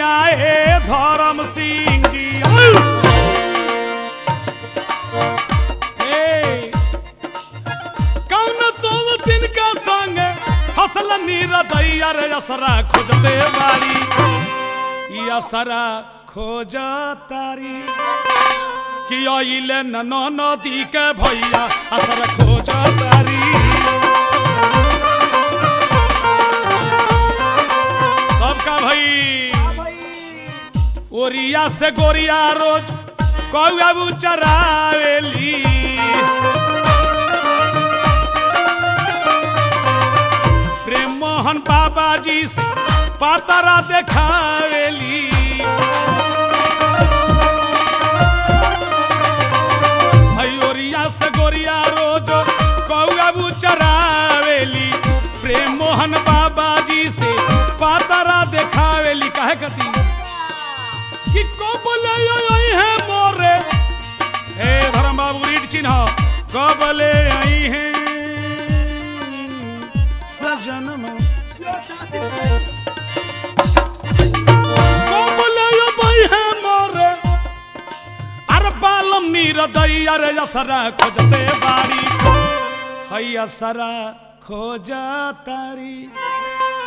आए धर्म सिंह जी ए, कौन सोवतीन का संग फसल नीर दैया रे असरा खोजते बाड़ी ई असरा खोजा तारी कि आइले न नदी के भैया असरा खोजा तारी। सबका भाई का भाई ओरिया से गोरिया रोज कौआ चरावेली। प्रेम मोहन बाबा जी से पातरा देखावेली। हई ओरिया से गोरिया रोज कौआ चरावेली। प्रेम मोहन बाबा जी से पातरा देखावेली। काहे कती कि कबले आई है मोरे हे धर्म बाबू रीड चिन्ह कबले आई है सजन यो शास्त्री जी। कबले आई है मोरे अरे बालम नीर दैया रे असरा खोजते बाड़ी हई असरा खोजतारी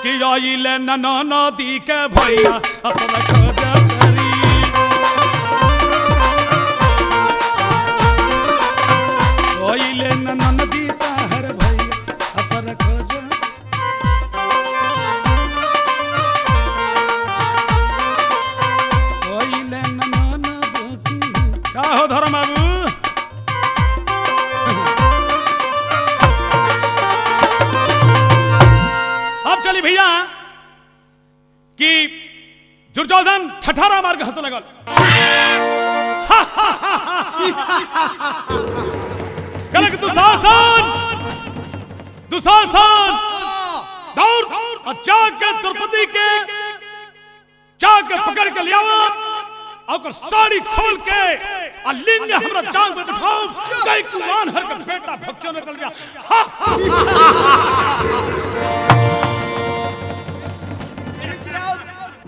कि आइले न नदी के भैया असरा खोजतारी। आइले न नदी ताहर भैया असरा खोज। आइले न नदी का हो धर्म बाबू। अब चली भैया कि दुर्योधन ठठारा मार के हंसे लगल। कहलक दुशासन दुशासन दौड़ और जाके द्रौपदी के जाके पकड़ के लियावा और ओकर साड़ी खोल के और लिंग हमरा जांग पे बिठाओ कई कुमान हर के बेटा भक्चो निकल गया। हा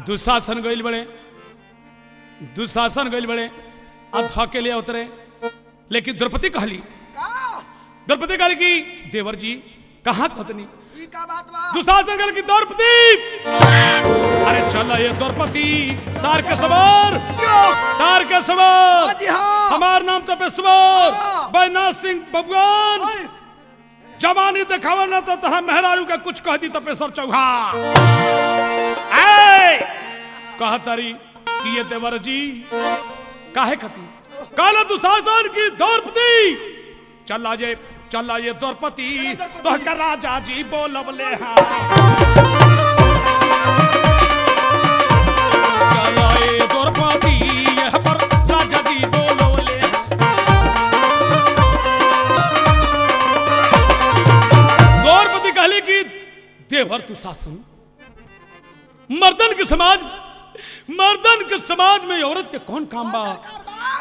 दुशासन गइल बड़े दुशासन गइल बड़े अब धके ले उतरे। लेकिन द्रौपदी कहली का द्रौपदी कहली कि देवर जी कहाँ खतनी। ई का बात बा दुशासन कहल कि द्रौपदी अरे चल ये द्रौपदी तार के सवार तार के सवार हाँ जी हाँ। हमार नाम तो पेशवर हाँ। बैनाथ सिंह बबुआन ओए, जवानी देखावा ना तो तहरा मेहरारू के कुछ कह दी तपेश्वर चौहान। ए कह तारी कि ये देवर जी काहे खती काला दुशासन की द्रौपदी चला ये द्रौपदी तो का राजा जी बोलबले हाँ चला ये द्रौपदी यह पर राजा जी बोलबले हाँ। द्रौपदी कहले कि देवर तू शासन मर्दन के समाज मर्दन के समाज में औरत के कौन काम बा।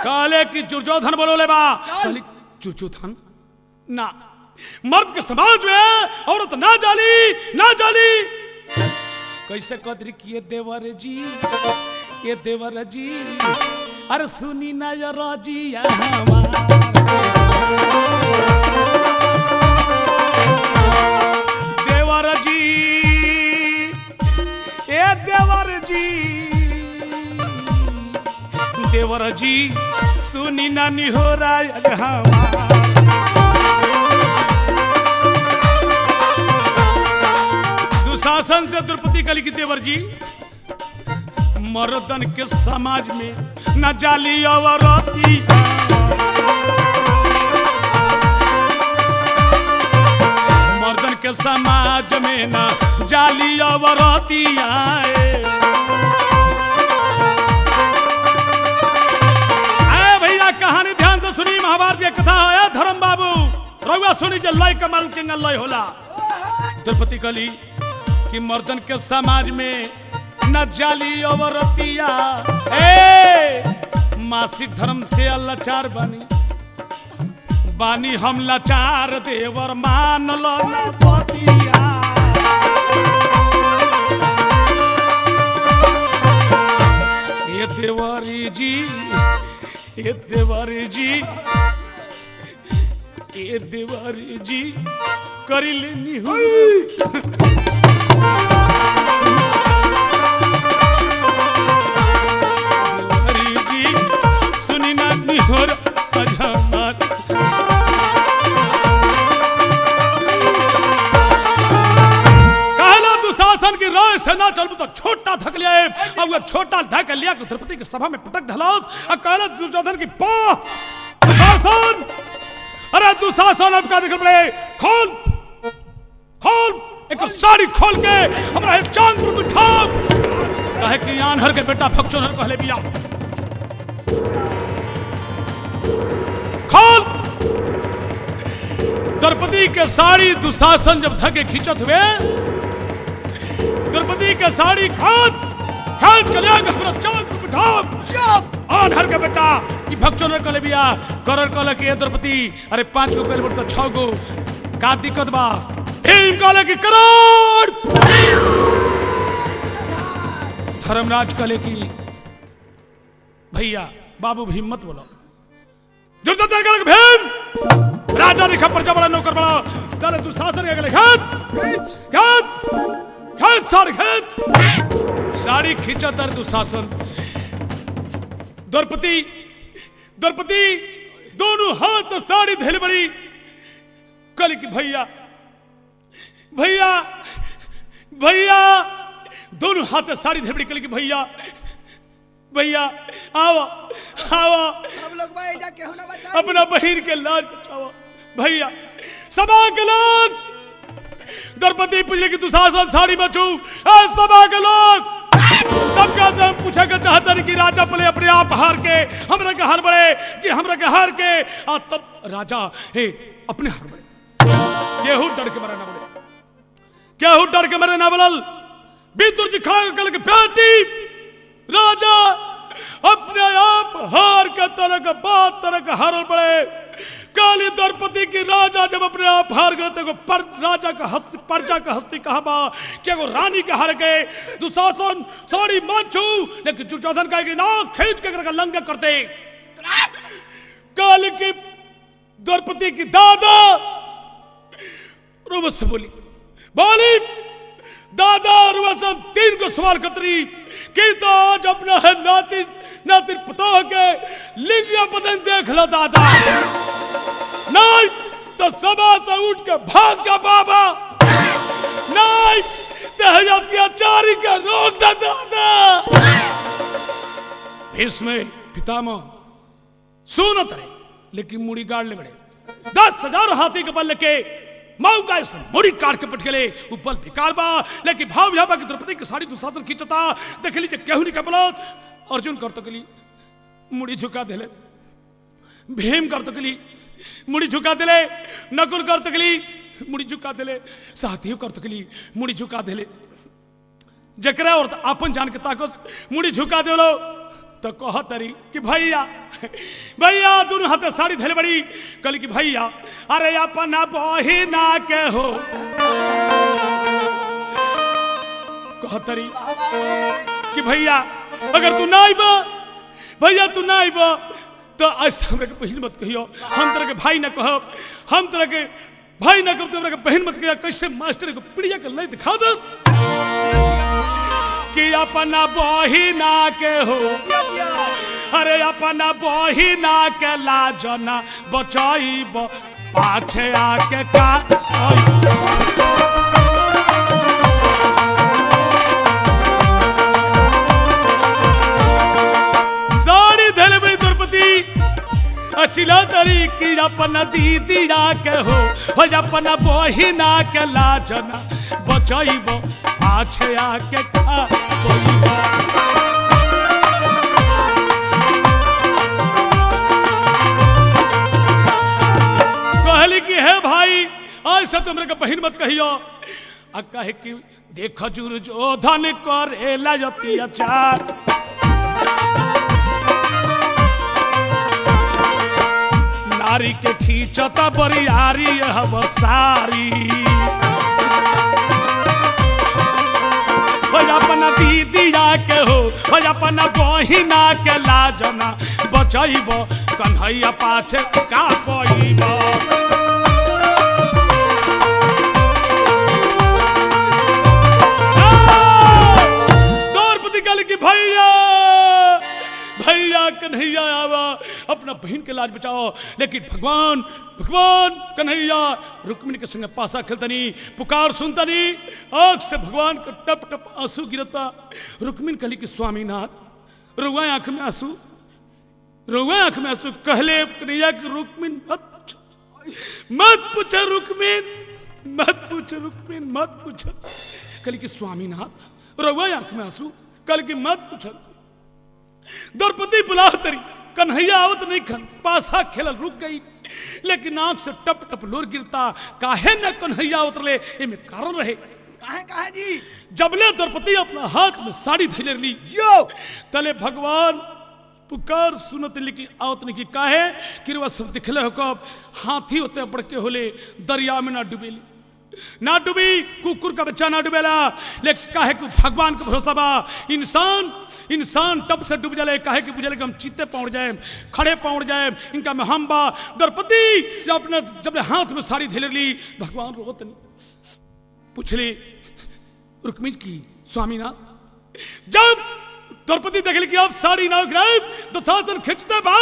कहले कि दुर्योधन बोलोले बा। कहले दुर्योधन ना मर्द के समाज में औरत ना जाली ना जाली। कैसे कदर किए देवर जी ये देवर जी अरे सुनी ना ये राजिया हमार। देवर जी ए देवर जी देवर जी सुनी नानी हो राय दुशासन से द्रौपदी कली की देवर जी मर्दन के समाज में न जाली अवरती मर्दन के समाज में न जाली अवरती आए। आए भैया कहानी ध्यान से सुनी महाभारत की कथा है धर्म बाबू रउआ सुनी जे लय कमल के लय होला। द्रौपदी कली कि मर्दन के समाज में न जाली अवरतिया ए मासिक धर्म से लाचार बानी बानी हम लाचार देवर मान लो ना पतिया। ये देवरी जी ये देवरी जी ये देवरी जी करी लेनी हूँ। ना चलबू तो छोटा धक लिया अब वह छोटा धक लिया कि द्रौपदी के सभा में पटक धलास आ कहला दुर्योधन की पा दुशासन, अरे दुशासन अब का निकल पड़े, खोल खोल एक साड़ी खोल के हमरा एक चांद पर बिठा, कहे कि आन्हर के बेटा भक्चोनहर कहले बिया, खोल। द्रौपदी के साड़ी दुशासन जब धके खींचत हुए, द्रौपदी के साड़ी खाच खाच के लिया हमरा चांद पर बिठा, आन्हर के बेटा ई भक्चोनहर कहले बिया, करर कहले कि ए द्रौपदी अरे 5 गो कहले तो 6 गो का दिक्कत बा, भीम कहले कि करोड़, धर्मराज कहले कि भैया बाबू भीम मत बोलो, दुर्योधन कहले कि भीम राजा लिखा प्रजा बड़ा नौकर बड़ा, ताले दुशासन के कहले खेत खेत खेत साड़ी खेत साड़ी खींचा तर दुशासन, द्रौपदी द्रौपदी दोनों हाथ से साड़ी धैल बड़ी, कहले कि भैया भैया भैया, दोनों हाथ से साड़ी धैल बड़ी, कहले कि भैया भैया आओ आओ हम लोग भाई जा केहू ना बचाई, अपना बहिन के लाज बचाओ भैया, सभा के लोग, द्रौपदी पूछले कि दुशासन साड़ी बचू, ए सभा के लोग सबका से हम पूछे के चाहते कि राजा पले अपने आप हार के हमरा के हार बड़े कि हमरा के हार के, आ तब राजा हे अपने हार बड़े, केहू डर के मरे ना बोले, केहू डर के मरे ना बोलल, बीतुर जी खा के बेटी राजा अपने आप हार के तरह के बात तरह के हारल पड़े, काली द्रौपदी की राजा जब अपने आप हार गए तो पर राजा का हस्ती प्रजा का हस्ती कहा बा कि एगो रानी के हार गए, दुशासन साड़ी मानछू, लेकिन दुर्योधन कहे कि ना खींच के एकरा लंग कर दे, काली की द्रौपदी की दादा रुवस बोली बोली दादा रुवस हम 3 को सवाल कतरी कि तो आज अपना है नातिन नातिन पतो के लिंगिया बदन देख लो दादा, नहीं तो सभा से उठ के भाग जा बाबा, नहीं तो अत्याचारी के रोक दे दादा। भीष्म पितामह सुनत रहे लेकिन मुड़ी गाड़ ले बड़े, 10,000 हाथी के बल लेके माऊ का ऐसा मुड़ी काट के पटकेले, उ बल बेकार बा, लेकिन भाव यहाँ बा कि द्रौपदी के साड़ी दुशासन खींचता देख लीजिए केहू नहीं कपलत, अर्जुन कर तो के मुड़ी झुका देले, भीम कर तो के मुड़ी झुका देले, नकुल कर तो के मुड़ी झुका देले, सहदेव कर तो के मुड़ी झुका देले, जकरा और अपन जान के ताकत मुड़ी झुका देलो तो कह तरी कि भैया भैया दोनों हाथे साड़ी धैले बड़ी, कहली कि भैया अरे अपना बहिना के हो, कह तरी कि भैया अगर तू ना आइब, भैया तू ना आइब तो ऐसा हमरा के बहिन मत कहियो, हम तरह के भाई ना कहब, हम तरह के भाई ना कहब तो हमरा के बहिन मत कहियो, कैसे मास्टर को प्रिया के लय दिखा दे कि अपना बहिना के हो, अरे अपना बहिना के लाजना बचाइब पाछे आके का। साड़ी धैले बड़ी द्रौपदी अचिला तरी कि अपना दीदिया के हो अपना बहिना के लाजना बचाइब पाछे आके का। कहली कि हे भाई ऐसा तुमरे के बहिन मत कहियो, आ कहे कि देख दुर्योधन करेला अत्याचार, नारी के खींचता बरियारी हम सारी, हो अपना दीदिया के हो अपना बहिना के लाजना बचैब कन्हैया पाछे का पैब। द्रौपदी कहली कि भैया भैया कन्हैया आवा अपना बहन के लाज बचाओ। लेकिन भगवान भगवान कन्हैया रुक्मिणी के संग पासा खेलतनी, पुकार सुनतनी, आंख से भगवान का टप टप आंसू गिरता। रुक्मिणी कहली कि स्वामीनाथ रुआ आंख में आंसू, रुआ आंख में आंसू। कहले कन्हैया कि रुक्मिणी मत पूछो, मत पूछो रुक्मिणी, मत पूछो रुक्मिणी, मत पूछो। कहली कि स्वामीनाथ रुआ आंख में आंसू, कल की मत पूछो। द्रौपदी बुला तरी, कन्हैया आवत नहीं खन, पासा खेलल रुक गई, लेकिन आंख से टप टप लोर गिरता। काहे न कन्हैया उतरले, एमे कारण रहे। काहे काहे जी? जबले द्रौपदी अपना हाथ में साड़ी धैले ली जियो तले भगवान पुकार सुनत लिखी आवत नहीं की। काहे किरवा सब दिखले हो कब हाथी होते बड़के होले दरिया में ना डूबेली, ना डूबी, कुकुर का बच्चा ना डूबेला। लेकिन काहे कि भगवान के भरोसा बा। इंसान इंसान टब से डूब जाले, काहे कि बुझले कि हम चीते पहुंच जाए, खड़े पहुंच जाए, इनका में हम बा। द्रौपदी जब अपने जब हाथ में साड़ी धैले ली, भगवान रोवत नहीं। पूछली रुक्मिणी की स्वामीनाथ, जब द्रौपदी देख ली कि अब साड़ी ना उखड़ाई तो सासन खींचते बा,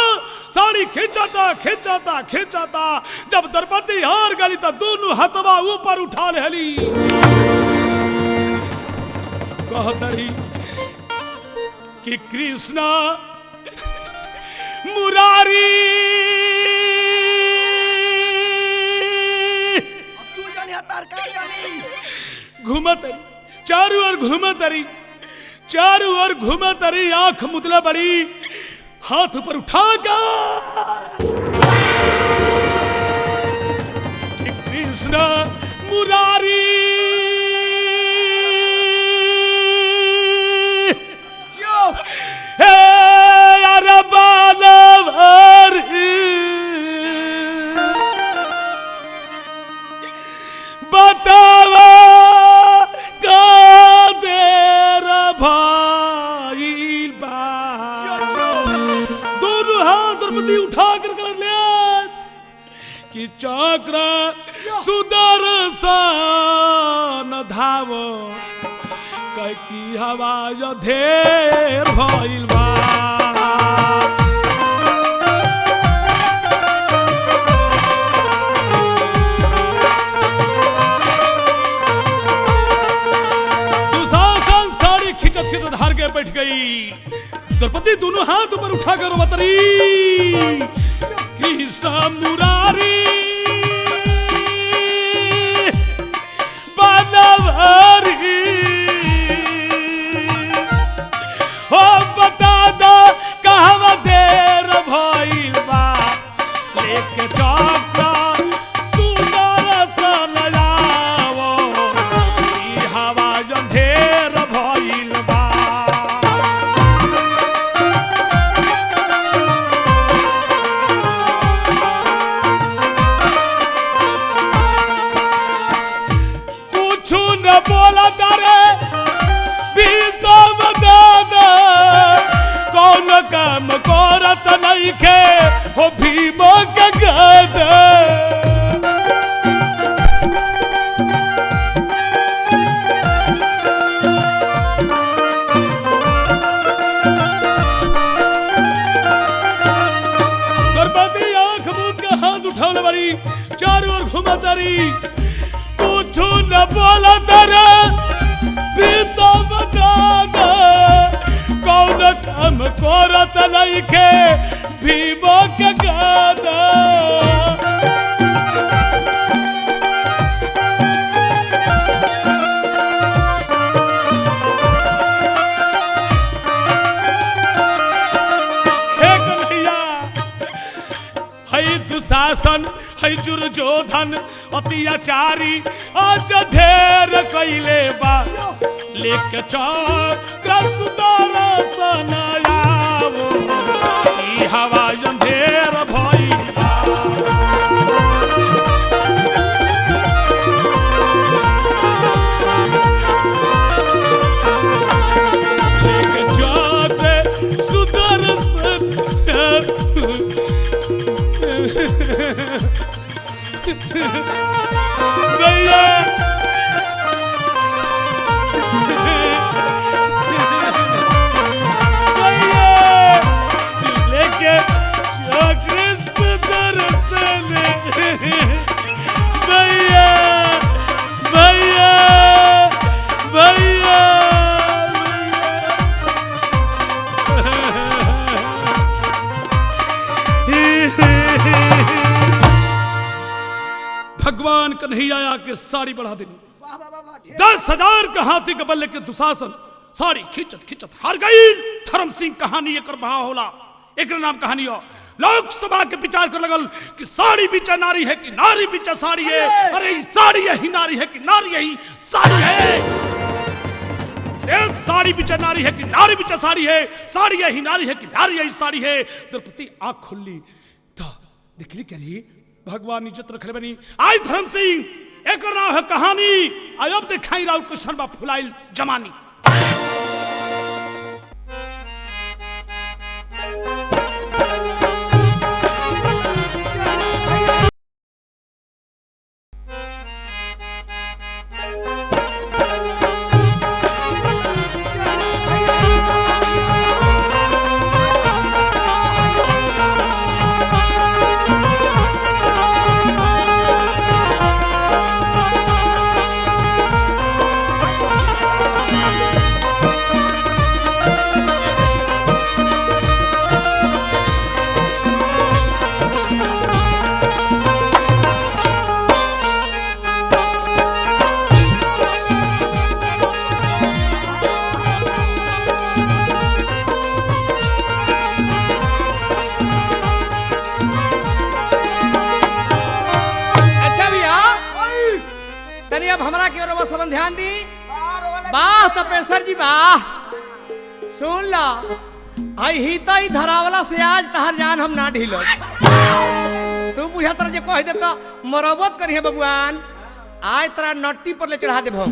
साड़ी खींचाता खींचाता खींचाता। जब द्रौपदी हार गई तो दोनों हथवा ऊपर उठा लेली। कहतरी कि कृष्णा मुरारी अब तू जानी हतार का जानी। घूमत रही, चारों ओर घूमत रही, चारों ओर घूमत रही, आंख मुदला बड़ी, हाथ ऊपर उठा गा कि कृष्ण मुरारी जियो हे अरे बालवरी बतावा का देर भाई बा। दोनों हाथ द्रौपदी उठा कर कर ले कि चक्र सुदर्शन धाव की हवा ढेर भइल बा। दुशासन साड़ी खिंचत खिंचत हार के बैठ गई। द्रौपदी दोनों हाथ ऊपर उठा कर रोवतरी, कृष्ण मुरारी बनवारी हो बता दो कहवा देर भइल बा। लेके चक्र सुंदर सनयावो ई हवा ढेर भइल बा। कुछ न बोला तारे विषम दादा, कौन काम करत नइखे हो भीम के गद। द्रौपदी आंख मूंद के हाथ उठावले बारी, चारों ओर घुमा तारी, कुछ न बोला तारे विषम दादा, कौन काम करत नइखे भीम के गद। हे कन्हैया है दुशासन है दुर्योधन अत्याचारी आज ढेर कैले बा। लेके चक्र सुदर्शन आवो ई हवा अंधेर भइल बा। लेके चक्र सुदर्शन गैया गैया लेके चक्र के साड़ी बढ़ा देनी। वाह वाह वाह वाह ढेर। 10,000 के हाथी के बल के दुशासन साड़ी खिंचत खिंचत हार गई। धर्म सिंह कहानी एकर भाव होला, एकर नाम कहानी हो। लोकसभा के विचार कर लगल कि साड़ी बीचा नारी है कि नारी बीचा साड़ी है। अरे ई साड़ी यही नारी है कि नारी यही साड़ी है। ए साड़ी बीचा नारी है कि नारी बीचा साड़ी है, साड़ी यही नारी है कि नारी यही साड़ी है। द्रौपदी आंख खुली तो देखली करी भगवान इज्जत रखले बनी। आज धर्म सिंह एकर नाम है कहानी। आई अब देखाई राउर कृष्ण बा फुलाइल जमानी। अच्छा भैया, तनी अब हमरा के ओर सबन ध्यान दी। बाहर वाला वाह तपेश्वर जी वाह, सुन ला आई ही तो ई धरावला से आज तहर जान हम ना ढीलो। तू बुझा तर जे कह दे तो मरबत करिहे बबुआन, आज तोरा नट्टी पर ले चढ़ा देब हम।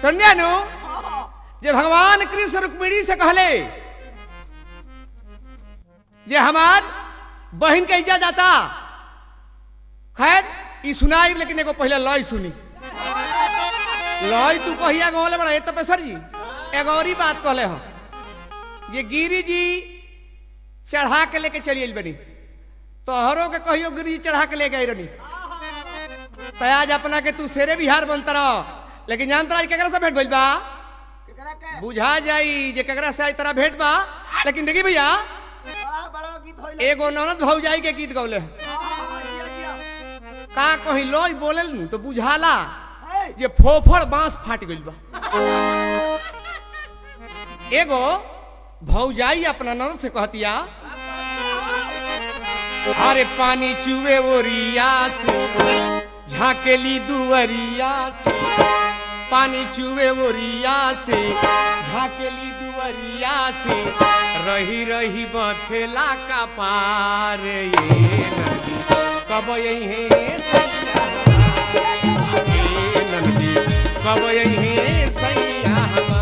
सुनिया नु जे भगवान कृष्ण रुक्मिणी से कहले जे हमार बहन के इज्जत जाता। खैर ई सुनाई, लेकिन एगो पहले लय सुनी। लय तू कहिया गौले बड़ा तपेश्वर जी एगो और ही बात कहले हो जे गिरी जी चढ़ा के लेके चली आइल बनी, तोहरो के कहियो गिरी जी चढ़ा के ले गई रनी। तयाज अपना के तू शेरे बिहार बनता रहो, लेकिन जानत रहा केकरा से भेंट भइल बा, केकरा के बुझा जाई जे केकरा से आज तोरा भेंट बा। लेकिन देखी भैया बड़ा बड़ा गीत होइल। एगो ननद भौजाई के गीत गौले हो। हां जिया जिया। का कहीं लय बोलल नु तो बुझाला हे जे फोफड़ बांस फाट गइल बा। एगो भौजाई अपना ननद से कहतिया, अरे पानी चुवे ओरिया से झाकेली दुवरिया से, पानी चुवे ओरिया से झाकेली दुवरिया से, रही रही बथेला का पार ये नदी कब यही सैया हमार। ये नदी कब यही सैया हमार।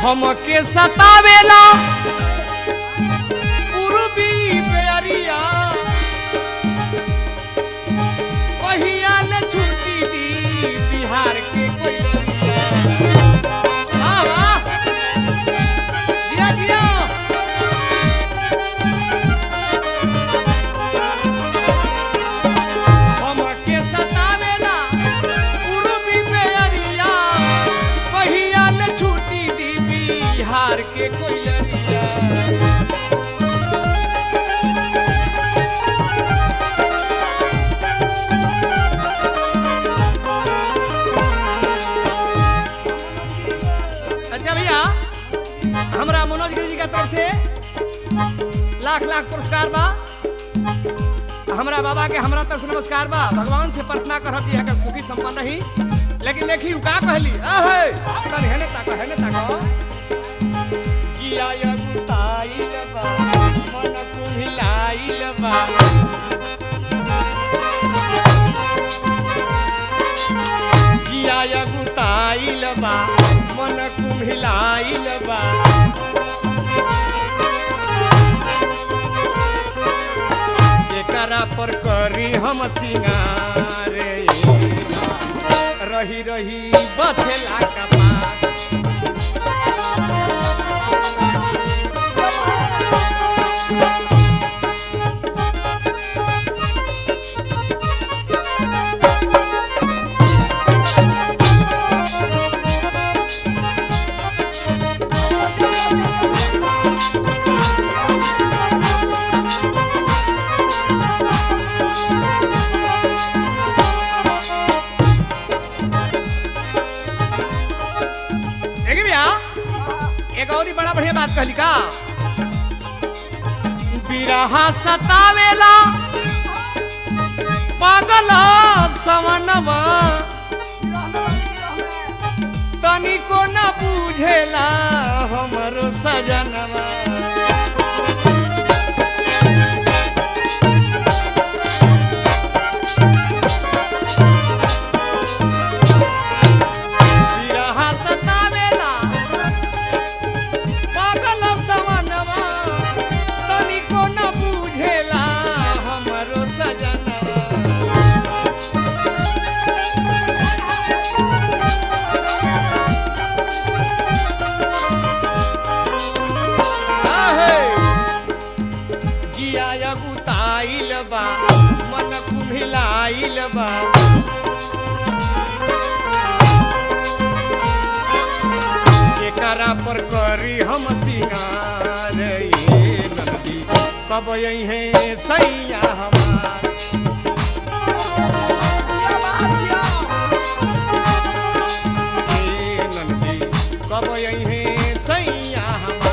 हमके सतावेला पूर्वी बेअरिया, कहिया ले छुट्टी दी बिहार के कोइरिया। वाह वाह, जिया जिया। हमके सतावेला पूर्वी बेअरिया, कहिया ले छुट्टी दी बिहार के कोइलरिया। अच्छा भैया, हमरा मनोज गिरी जी का तरफ से लाख लाख पुरस्कार बा। हमरा बाबा के हमरा तरफ से नमस्कार बा। भगवान से प्रार्थना करब कि यहाँ सुखी संपन्न रही। लेकिन देखी उ का कहली, आहे तन हेने ताको हेने ताको, गिया यगुताइल बा मन कुम्हिलाइल बा, जिया यगुताइल बा मन कुम्हिलाइल बा, एकरा पर करी हम सिंगार रही रही बथेला कपार। बढ़िया बात कहली का बिरहा सतावेला पागल सवनवा तनिको न बुझेला हमरो सजनवा। बिरहा सतावेला पागल सवनवा तनिको न बुझेला हमरो सजनवा। आहे। जिया गुताइल बा मन कुम्हिलाइल बा एकरा पर करी हम सिंगार ये नदी कब अइहे सैया हमार। ए ननदी कब अइहे सैया हमार।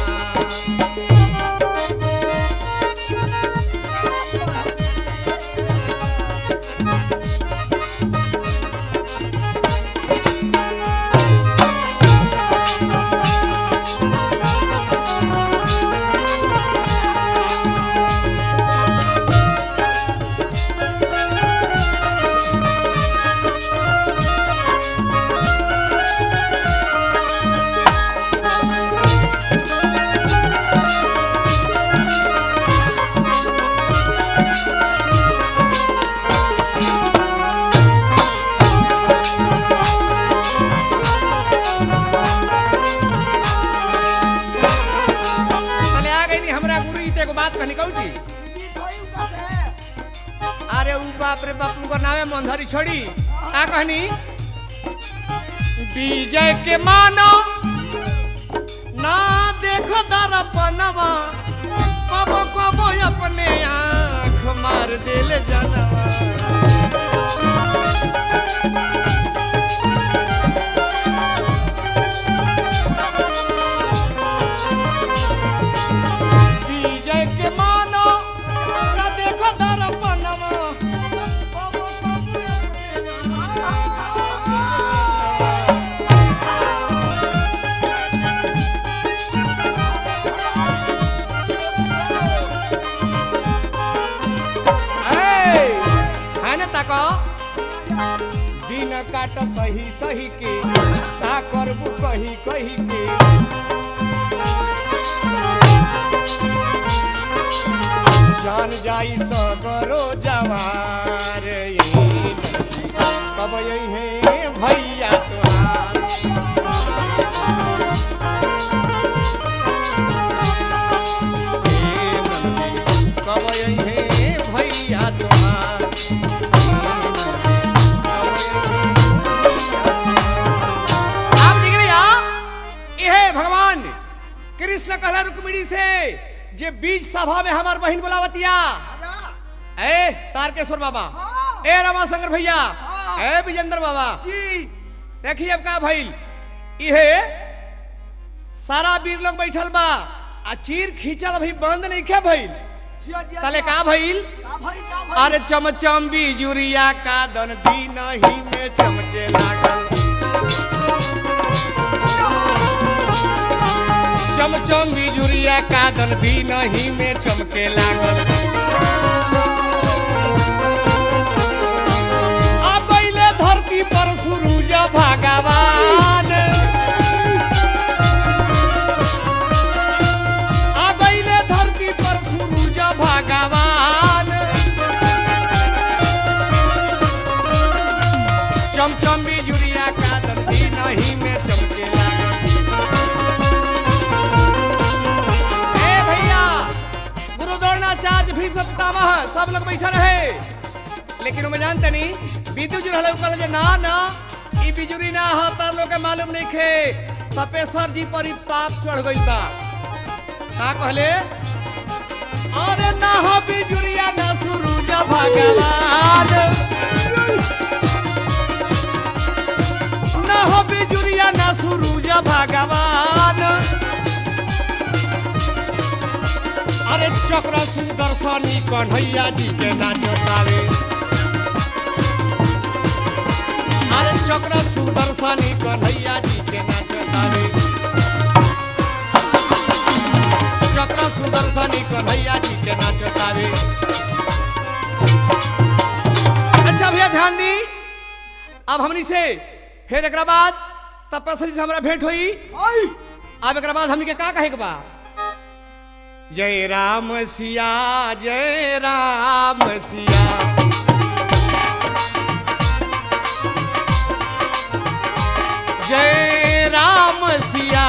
तले आ गई नी हमरा गुरु जी ते एगो बात कहनी कहू जी। अरे ऊ बाप रे बाप उनकर नामे मंधरी छोड़ी का कहनी विजय के मानो ना देख दरपनवा कबो कबो अपने आँख मार दिल जनवा। विजय के मानो ना देखो दरपनवा कबो कबो अपने आँख ए, है ना ताको दिन काट सही सही के का करबू कही कही के जान जाई सगरो जवार ये कब अइहे भैया तोहार। ए नंदी, कब अइहे भैया तोहार। आप देख रहे इहे भगवान कृष्ण कहला रुक्मिणी से जे बीच सभा में हमार बहन बुलावतिया। ए तारकेश्वर बाबा, ए रमाशंकर भैया, ए विजेंद्र बाबा जी। देखिए अब का भइल इहे सारा वीर लोग बैठल बा आ चीर खींचल अभी बंद नहीं खे भइल। जिया जिया। तले का भइल का भाई का भाई। अरे चमचम बिजुरिया का दन दीन ही में चमके लागल। चमचम बिजुरिया का दन दीन ही में चमके लागल। आ गइले धरती पर सूरज भगवान। आ गइले धरती पर सूरज भगवान। चमचम बिजुरिया का दर्दी नहीं में चमके लागल। ए भैया गुरु द्रोणाचार्य भीष्म पितामह सब लोग बैठा रहे लेकिन उमे जानते नहीं विद्युत जो रहले कहले जे ना ना ई बिजुरी ना ह तार लोग के मालूम नहीं खे तपेश्वर जी पर ई पाप चढ़ गइल बा। का कहले अरे ना हो बिजुरिया ना सुरुज भगवान ना हो बिजुरिया ना सुरुज भगवान। चक्र सुदर्शनी कन्हैया जी के नाचतावे। अरे चक्र सुदर्शनी कन्हैया जी के नाचतावे। चक्र सुदर्शनी कन्हैया जी के नाचतावे। अच्छा भैया ध्यान दी, अब हमनी से फिर एक बाद तपस्वी से हमरा भेंट हुई। आई अब एक बाद हमनी के का कहे के बा? जय राम सिया, जय राम सिया, जय राम सिया,